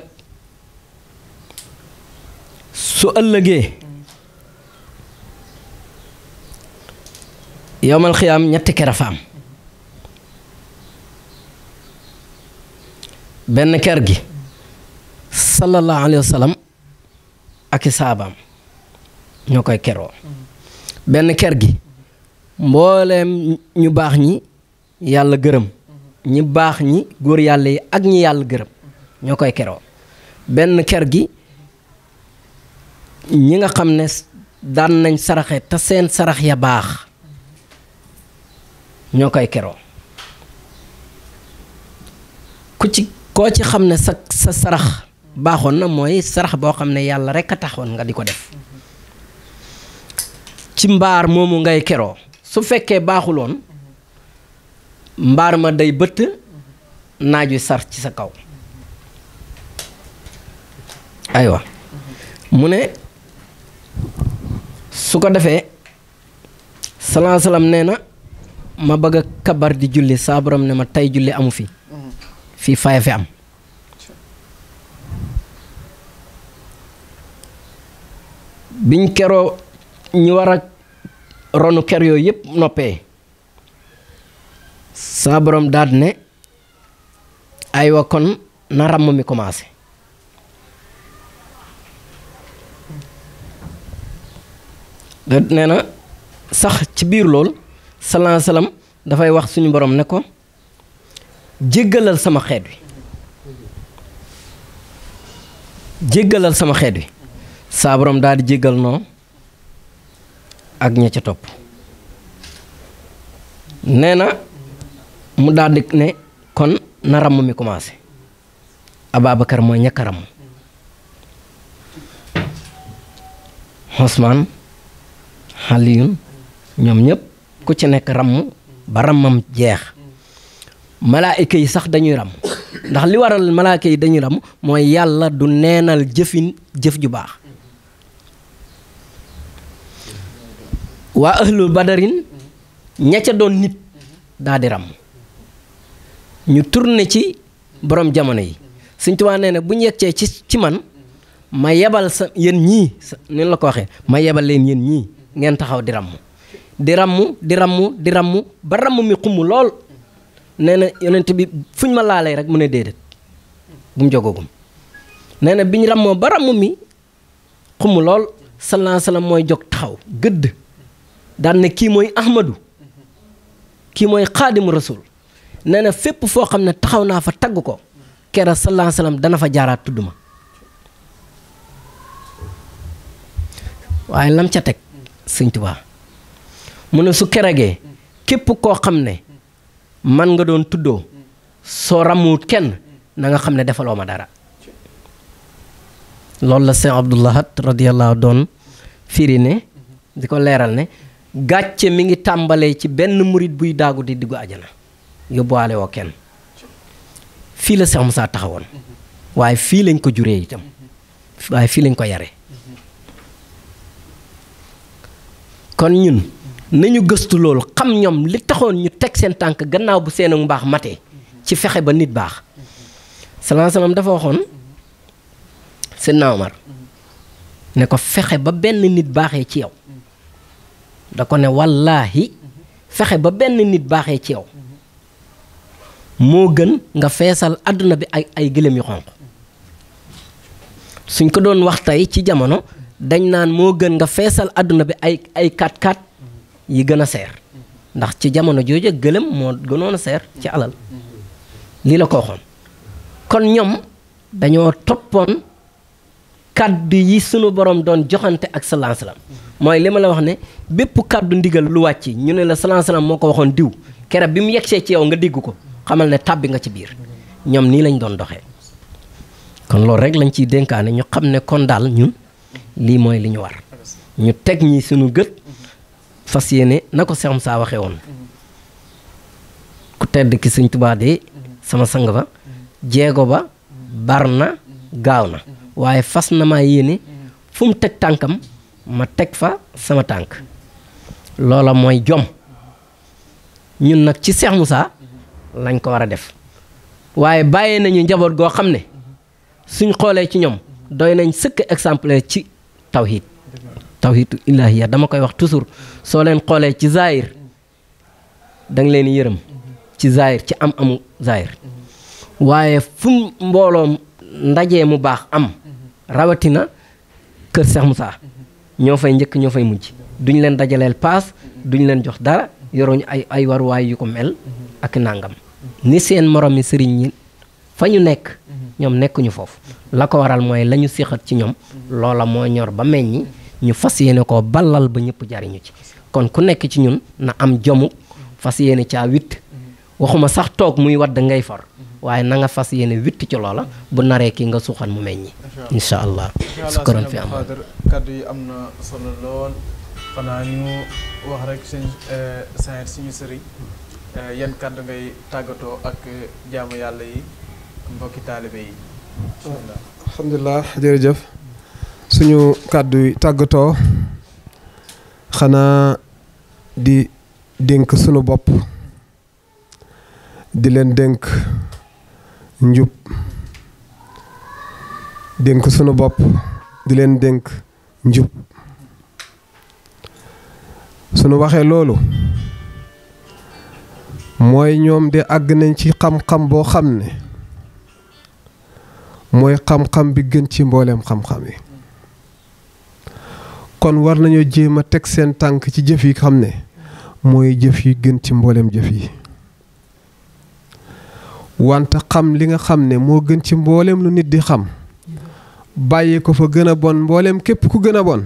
su ëllëgee yowmal xiyaam ñetti ker a fa am benn ker gi sallallahu alayhi wa sallam ak i saabaam ñoo koy keroo benn ker gi mbooleem ñu baax ñi yàlla gërëm ñi baax ñi góor yàlla yi ak ñi yàlla gërëm ñoo koy keroo benn ker gi ñi nga xam ne daan nañ saraxe te seen sarax ya baax ñoo koy keroo koo ci xam ne sa sarax baaxoon na mooy sarax boo xam ne yàlla rekk a taxoon nga di ko def ci mbaar moomu ngay keroo su fekkee baaxuloon mbaar ma day bëtt naaj wi sar ci sa kaw aywa mu ne su ko defee salaa salaam nee na ma bëgg a kabar di julli saa borom ne ma tey julli amu fi fii faya fi am biñ keroo ñu war a ronu ker yooyu yépp noppee saa borom daal ne aywa kon na ràmm mi commencé nee na sax ci biir lool salaa salaam dafay wax suñu borom ne ko jéggalal sama xeet wi jéggalal sama xeet wi saa borom daal di jéggal noo ak ña ca topp nee na mu daal di ne kon na ràmm mi commencé Ababacar mooy ñàkk a ràmm Usmaan Aliyun ñoom ñëpp ku ci nekk ràmm ba ràmmam jeex malaayika yi sax dañuy ràmm ndax li waral malaayika yi dañuy ràmm mooy yàlla du neenal jëf ju baax waa ahlul badarin ña ca doon nit daa di ràmm ñu tourné ci borom jamono yi Sëñ Tuubaa nee na bu ñu yeggee ci man ma yebal sa yéen ñii ni la ko waxee ma yebal leen yéen ñii ngeen taxaw di ràmm di ràmm di ràmm di ràmm ba ràmm mi xumm lool nee na yonent bi fuñ ma laalee rek mu ne déedéet bu mu jógagum nee na biñ ràmmoo ba ràmm mi xumm lool sallallahu alayhi wa sallam mooy jóg taxaw gëdd daan ne kii mooy Ahmadu kii mooy xaadimu rasul nee na fépp foo xam ne taxaw naa fa tagg ko kera sallallahu alayhi wa sallam dana fa jaaraat tudd ma waaye lam ca teg Sëñ Tuubaa mu ne su keregee képp koo xam ne man nga doon tuddoo soo ràmmuwut kenn na nga xam ne defaloo ma dara loolu la Sëñ Abdul Ahad radiyallahu doon firi ne di ko leeral ne gàcce mi ngi tàmbalee ci benn murit buy daagu di diggu ajana yóbbuwaale woo kenn fii la Seex Musaa taxawoon waaye fii lañ ko juree itam waaye fii lañ ko yare kon ñun nañu gëstu loolu xam ñoom li taxoon ñu teg seen tànk gannaaw bu seen mbaax matee ci fexe ba nit baax sallallahu alayhi wasallam dafa waxoon Seydina Omar ne ko fexe ba benn nit baaxee ci yow da ko ne wallaahi fexe ba benn nit baaxee ci yow moo gën nga feesal àdduna bi ay gëléem yu xonq suñ ko doon wax tey ci jamono dañ naan moo gën nga feesal àdduna bi ay 4x4 yi gën a seer ndax ci jamono jooju gëléem moo gënoon a seer ci alal lii la ko waxoon kon ñoom dañoo toppoon kàddu yi sunu borom doon joxante ak sallallahu alayhi wasallam mooy li ma la wax ne bépp kàddu ndigal lu wàcc ñu ne la sallallahu alayhi wasallam moo ko waxoon diw kere bi mu yegsee ci yow nga dégg ko xamal ne tàbbi nga ci biir ñoom nii lañ doon doxee kon loolu rek lañ ciy dénkaane ñu xam ne kon daal ñun lii mooy li ñu war ñu teg ñi suñu gët fas yéene na ko Cheikh Moussa waxee woon ku tedd ki Sëñ Tuubaa de sama sang ba jeego ba bar na gaaw na waaye fas na maa yéene fu mu teg tànkam ma teg fa sama tànk loola mooy jom ñun nag ci Cheikh Moussa lañ ko war a def waaye bàyyee nañu njaboot goo xam ne suñ xoolee ci ñoom doy nañ sëkk exemplaire ci tawhid tawhidu ilaahiya dama koy wax toujours soo leen xoolee ci zaahir da nga leen yërëm ci zaahir ci am-amu zaahir waaye fu mbooloom ndaje mu baax am rawatina kër Cheikh Moussa ñoo fay njëkk ñoo fay mujj duñ leen dajaleel paas duñ leen jox dara yoruñu ay waruwaay yu ko mel ak nangam ni seen morom mi sëriñ ñi fa ñu nekk ñoom nekkuñu foofu la ko waral mooy la ñu séqat ci ñoom loola moo ñor ba meññi ñu fas yéene koo ballal ba ñëpp jariñu ci kon ku nekk ci ñun na am jomu fas yéene caa witt waxuma sax toog muy wadd ngay for waaye na nga fas yéene witt ci loola bu naree kii nga suuxal mu meññi incha allah sukkaroon fi am kaddu yi am na solo lool xanaa ñu wax rek sëñ Saïd suñu sëriñ yan kaddu ngay tàggatoo ak jaamu yàlla yi mbokki taalibe yi alhamdulilah jërëjëf suñu kàddu yi tàggatoo xanaa di dénk sunu bopp di leen dénk njub dénk sunu bopp di leen dénk njub sunu waxee loolu mooy ñoom de àgg nañ ci xam-xam boo xam ne mooy xam-xam bi gën ci mbooleem xam-xam yi kon war nañoo jéem a teg seen tànk ci jëf yi xam ne mooy jëf yi gën ci mbooleem jëf yi wante xam li nga xam ne moo gën ci mbooleem lu nit di xam bàyyi ko fa gën a bon mbooleem képp ku gën a bon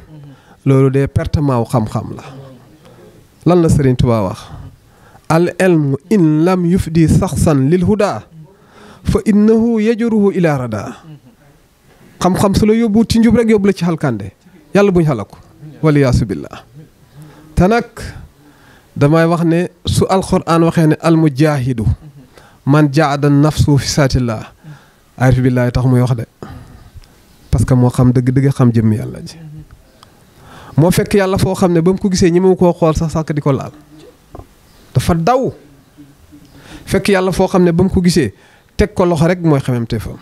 loolu de pertement wu xam-xam la lan la Sëriñ Tuubaa wax al ilmu in lam yufdi saxsan lil huda fa innahu yajuruhu ila rada xam-xam su la yóbbu ci njub rek yóbbu la ci xalkande yàlla buñ xalaku waliyaasu billah te nag damay wax ne su alquran waxee ne almujahidu man jaada nafsu fi saatillah arif billahi tax muy wax de parce que moo xam dëgg-dëgg xam jëmmi yàlla ji moo fekk yàlla foo xam ne ba mu ko gisee ñi mu koo xool sax sàkk di ko laal dafa daw fekk yàlla foo xam ne ba mu ko gisee teg ko loxo rek mooy xamem te fam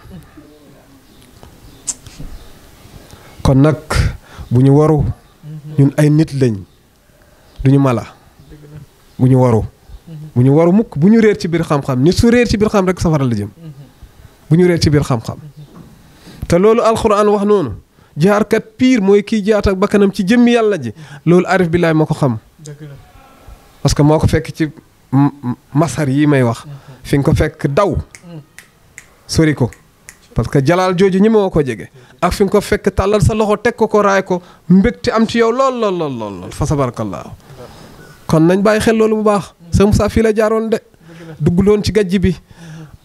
kon nag bu ñu waru ñun ay nit lañ duñu mala bu ñu waru mukk bu ñu réer ci biir xam-xam nit su réer ci biir xam rek safara la jëm bu ñu réer ci biir xam-xam te loolu alxuraan wax noonu jaarkat piir mooy kii jaat ak bakkanam ci jëmmi yàlla ji loolu arif billaay moo ko xam parce que moo ko fekk ci masar yi may wax fi nga ko fekk daw sori ko parce que jalaal jooju ñi moo ko jege ak fi nga ko fekk tàllal sa loxo teg ko raay ko mbégte am ci yow lool fa tabarakallah kon nañ bàyyi xel loolu bu baax Sëñ Moussa fii la jaaroon de dugguloon ci gajj bi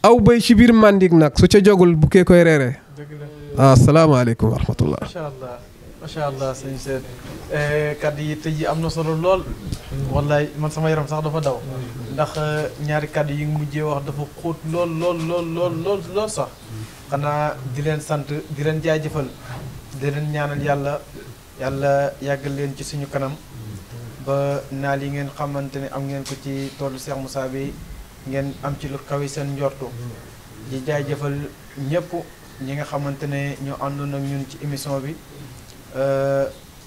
aw bay ci biir màndik nag su ca jogul bu kee koy reeree asalaamaaleykum wa rahmatullah macha allah sëñ Seyd kaddu yi tëj yi am na solo lool wallaay man sama yaram sax dafa daw ndax ñaari kaddu yi mujjee wax dafa xóot lool sax xanaa di leen sant di leen jaajëfal di leen ñaanal yàlla yàggal leen ci suñu kanam ba naal yi ngeen xamante ne am ngeen ko ci toolu Cheikh Moussa bi ngeen am ci lu kawi seen njortu di jaajëfal ñëpp ñi nga xamante ne ñoo àndoon ak ñun ci émission bi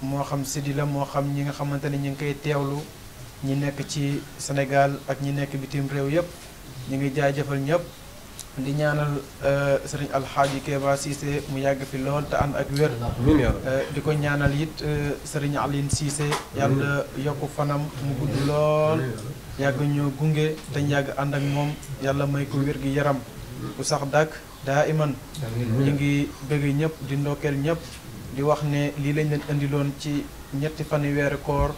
moo xam Sidi la moo xam ñi nga xamante ne ñu ngi koy teewlu ñi nekk ci Sénégal ak ñi nekk bitim réew yëpp ñu ngi jaajëfal ñëpp di ñaanal sëriñ Alxaaji Keba Cissé mu yàgg fi lool te ànd ak wér di ko ñaanal it sëriñ Aline Cissé yàlla yokku fanam mu gudd lool yàgg ñoo gunge te yàgg ànd ak moom yàlla may ko wér gi yaram ku sax dàkk daa iman ñu ngi bëgg ñëpp di ndokkeel ñëpp di wax ne lii lañ leen indiloon ci ñetti fani weeru koor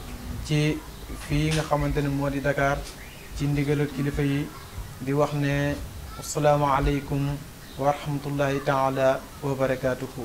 ci fii nga xamante ne moo di Dakar ci ndigal kilifa yi di wax ne assalaamu aleykum wa rahmatullahi taala wa barakaatuhu